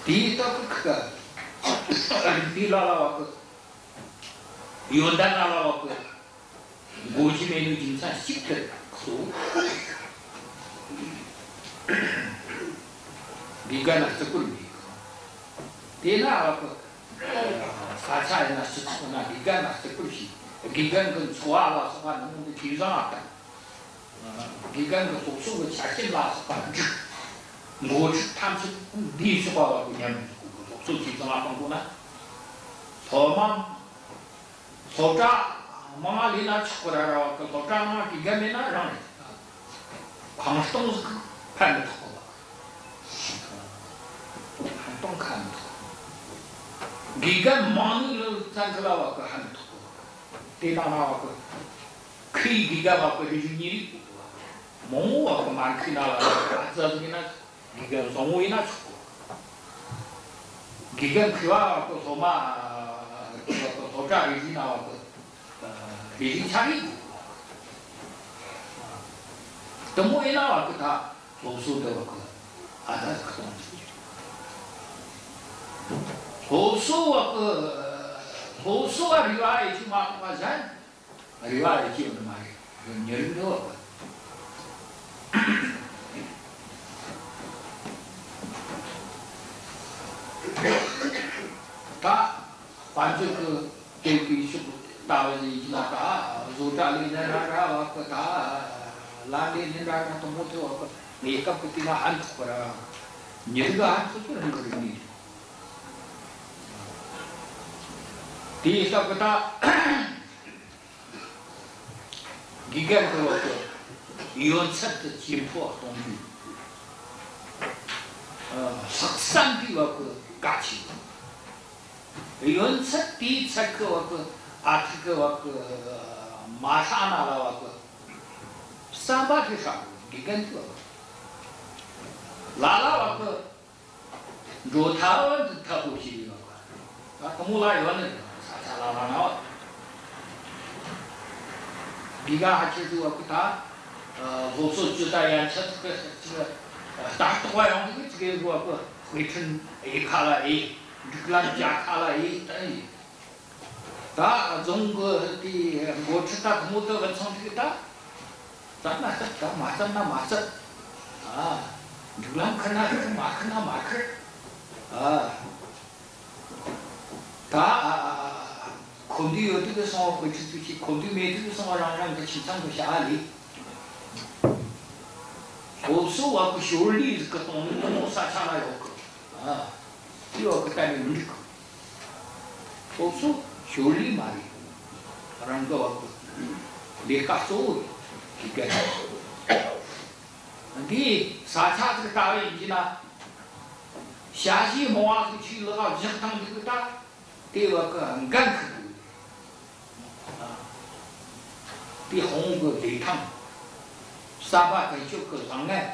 བ། དེའི་སྟབས་ཀྱིས་ཁི་ཁ་རིག་པའི་ལ་ལ་བ་ཀུན། ཡོན་ཏན་ལ་ལ་བ་ཀུན། འགོ་རྒྱུ་མེད་ནོ་རྒྱུ་མཚན་གཅིག་གི་ཁོ། དགེ་རྒན་ལ་བརྩི་བཀུར་མེད་གི། དེས་ན་བ་ཀུན། ས་ཆ་ཡིན་ན་སྤྱི་ཚོགས་ན་དགེ་རྒན་ལ་བརྩི་བཀུར་བྱེད། དགེ་རྒན་གྱི་འཚོ་བ་ལ་སོགས་པ་ནང་དུ་ཇེ་བཟང་ང་བཏང་། དགེ་རྒན་གྱི་སློབ་གསོ་གི་ཆ་རྐྱེན་ལ་སོགས་པ་འགྲིག། འགོ་ཁྲིད་ཐམས་ཅད་འདིའི་ཕྱོགས་པ་བ་ཀུན་མཉམ་དུ་སློབ་གསོ་ཇེ་བཟང་ང་གཏོང་དགོས་ན། སློབ་མ། སློབ་གྲྭ་མང་ང་ལས་ན་ཆོག་གི་ར་ར་བ་ཀུན། སློབ་གྲྭ་ནང་དགེ་རྒན་མེད་ན་རང་རེད། ཁང་སྟོང་ཟིག་ཕན་མི་ཐོགས་གི་བ། ཁང་སྟོང་ཁ་མི་ཐོགས། དགེ་རྒན་མང་ནི་ལ་བཙན་གི་ལ་བ་ཀུན་ཧ་མི་ཐོགས་གི་བ། དེ་ནང་ན་བ་ཀུན། ཁོའི་དགེ་རྒན་བ་ཀུན་རེ་རེ་གཉིས་རེ་དགོས་གི་བ། མང་བོ་བ་ཀུན་མ་ཁོའི་ནང་ལ་ཨ་ཙི་ཟིག་ཡིན་ན། དགེ་རྒན་བཟང་བོ་ཡིན་ན་ཆོག་གི། དགེ་རྒན་མཁས་པ་བ་ཀུན་སློབ་མ། སློབ་གྲྭ་རེ་རེ་ན་བ་ཀུན་རེ་རེ་ཆ་རེ་དགོས་གི། དེ་མོ་ཡིན་ན་བ་ཀུན་ད་སློབ་གསོ་འདི་བ་ཀུན་ཨ་ད་ཁ་གཏོང་ཐུབ་ཀྱི། སློབ་གསོ་བ་ཀུན། སློབ་གསོ་བ་རེ་བ་ཡེ་ཆུ་མ་གཏོགས་པ་གཞན། རེ་བ་ཡེ་ཆེ་ཡོད་ནི་མ་རེད། ཡོད་ཉེ་རིང་འདྲ་བ། ད་དཔལ་འབྱོར་གྱི་སྟེང་གི་ཕྱོགས་ལྟ་བུ་ཡིན་ན། ད་བཟོ་གྲྭ་ལས་ནི་འདྲ་འདྲ་བ་གི། ད་ལམ་ལས་ནི་འདྲ་འདྲ་དུ་མོ་དེ་བ་གི། གནས་སྐབས་ཀྱི་དུས་ན་ཕན་ཐོགས་པ་ར། ཉེ་རིང་གི་ཕན་ཐོགས་ཀྱི་རང་གི་རིག་གནས། དེའི་སྟབས་ཀྱིས་ད། དགེ་རྒན་གྱི་བ་གི་ཡོན་ཚད་དེ་ཇེ་མཐོ་བ་གཏོང་རྒྱུ། ཨ། ལྷག་བསམ་གྱི་བ་གི་གལ་ཆེ། ཡོན་ཚད་དེའི་ཚད་ཀྱི་བ་གི་ཨ་ཐུར་གྱི་བ་གི་མ་ཧྲ་ན་ལ་བ་གི་བསམ་པ་དེ་ཧྲ་དགོས། དགེ་རྒན་གྱི་བ་གི་ལ་ལ་བ་གི། འགྲོ་ཐབས་འདི་ཐབས་པོ་ཞིག་ཡོད་པ། ད་དེ་མོ་ལ་ཡོད་ནི་ས་ཆ་ལ་ལ་ན་བ། དགེ་རྒན་ཧ་ཆེ་ཟིག་བ་གི་ད། ཨ། སློབ་གསོ་ཅི་ལྟར་ཡན་ཆད་ཅིག་ཅིག་ལྟ་རྟོག་པ་ཡོང་གི་ཅིག་གི་བ་གི། དཔེ་ཁྲིད་ཡེ་ཁ་ལ་ཡེ། སྒྲིག་ལམ་རྒྱག་ཁ་ལ་ཡེ་ད་ཡེ། ད་རྫོང་གི་དེ་འགོ་ཁྲིད་ད་དེ་མོ་དེ་བ་ཚང་ཐིག་ད། བརྩམས་ན་བརྩམས། ད་མ་བརྩམས་ན་མ་བརྩམས། ཨ། སྒྲིག་ལམ་ཁུར་ན་ཁུར། མ་ཁུར་ན་མ་ཁུར། ཨ། ད། ཨ། ཨ། ཨ། ཁོམ་དུས་ཡོད་དུས་སོང་བ་དཔེ་ཁྲིད་དུས་ཤེས། ཁོམ་དུས་མེད་དུས་སོང་བ་རང་རང་གི་ཁྱིམ་ཚང་གི་བྱ་བ་ལས། སློབ་གསོ་བ་གི་ཞོར་ལས་ཟིག་གི་གཏོང་ནི་དེ་མོ་ས་ཆ་ལ་ཡོད་གི། ཨ། དེ་བ་གི་གཏན་ནས་མི་འགྲིག་གི། སློབ་གསོ་ཞོར་ལས་མ་རེད། རང་གི་བ་གི་ལས་ཀ་གཙོ་བོ་ཡིན་གི། འདི་ས་ཆ་ཟིག་ལྟ་བུ་ཡིན་གྱི་ན། ཞ་ཡི་མོ་བ་ཟིག་ཆུའི་ལག་ག་བཞག་བཏང་འདུག་ད། དེ་བ་གི་འགན་ཁུར་དགོས། དེ་ཧོང་གི་ལས་ཐང་། གསར་པ་ཀུན་སྤྱོད་ཀྱི་བཟང་ངན།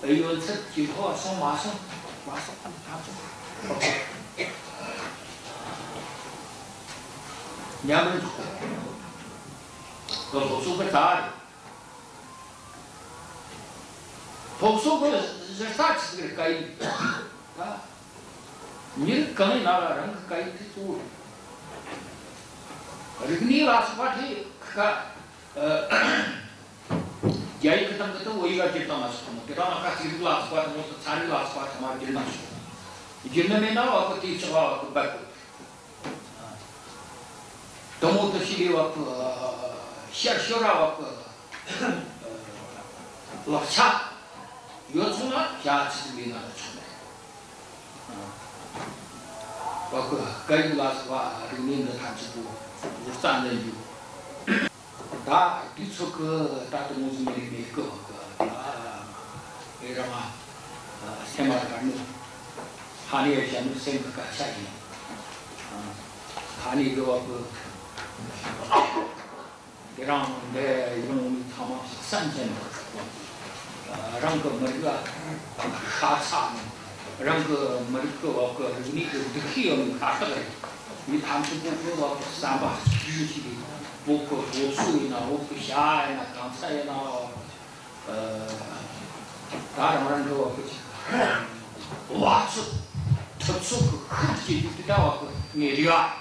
ཨེ། ཡོན་ཚད་ཀྱི་ཐོག་སོང་མ་སོང་། མ་སོང་ད་སོང་། ཉམས་མི་འཇུག་གི། སློབ་གསོ་གི་རྩ་རེད། སློབ་གསོ་གི་གཞི་རྩ་ཆི་ཟིག་རེད་ཀ་ཡིན་ད། མི་རིགས་གང་ཡིན་ན་ར་རང་གི་སྐད་ཡིག་དེ་གཙོ་བོ་རེད། རིག་གནས་ལ་སོགས་པ་དེ་ཁ། ཨ། རྒྱ་ཡིག་གི་སྟེང་གི་དེ་བོད་ཡིག་ག་བསྒྱུར་བཏང་ན་ཆོག་གི་མོ། དེ་དང་ན་ཁ་ཚིག་རིགས་ལ་སོགས་པ་དེ་མོ། ཚན་རིག་ལ་སོགས་པ་དེ་མོ་བསྒྱུར་ན་ཆོག། བསྒྱུར་ནི་མེད་ན་བ་གི་དེའི་ཕྱོགས་བ་གི་འབད་དགོས། དེ་མོ་དེ་ཤི་ལས་བ་གི། ཨ། ཤར་ཤོར་ར་བ་གི་ལག་ཆ་ཡོད་ཚོང་ལ་བྱ་ཚིག་མི་ན་ལ་ཆོག་ནས། བ་གི་སྐད་ཡིག་ལ་སོགས་པ་རིག་གནས་འདི་ཐམས་ཅད་པོ་བཟོ་རྩ་འདི་འཇུག་ད་དུས་ཚོད་ཀྱི་ད་དུང་ངོ་ཟིན་མེད་མེད་ཀྱི་བ་གི་ད་ཨེ་ར་མ་སེམས་མ་དགའ་ནི། ཧ་ནི་ཡ་བྱ་ནི་སེམས་ཀྱི་སྐད་ཆ་ཡིན། ཧ་ནི་གི་བ་གི་དེ་རང་འདི་ཡོང་མི་ཚང་མ་བསམ་ཚན་རང་གི་མི་རིགས་ལ་ཤ་ཚ་ནི། རང་གི་མི་རིགས་ཀྱི་བ་གི་རིག་གནས་ཀྱི་སྡུག་ཤོས་ཡོང་ནི་ཤ་སྟག་རེད། མི་ཐམས་ཅད་པོ་གི་བ་གི་བསམ་པ་གཅིག་གྱུར་ཞིག་རེད། བོད་གི་སློབ་གསོ་ཡིན་ན། བོད་གི་བྱ་ཡིན་ན། གང་ཚ་ཡིན་ན། ད་རང་རང་གི་བ་གི་བ་ཚོད་ཐུབ་ཚོད་གི་ཤུགས་ཀྱིས་དེ་ལྟ་བ་གི་ངའི་རེ་བ།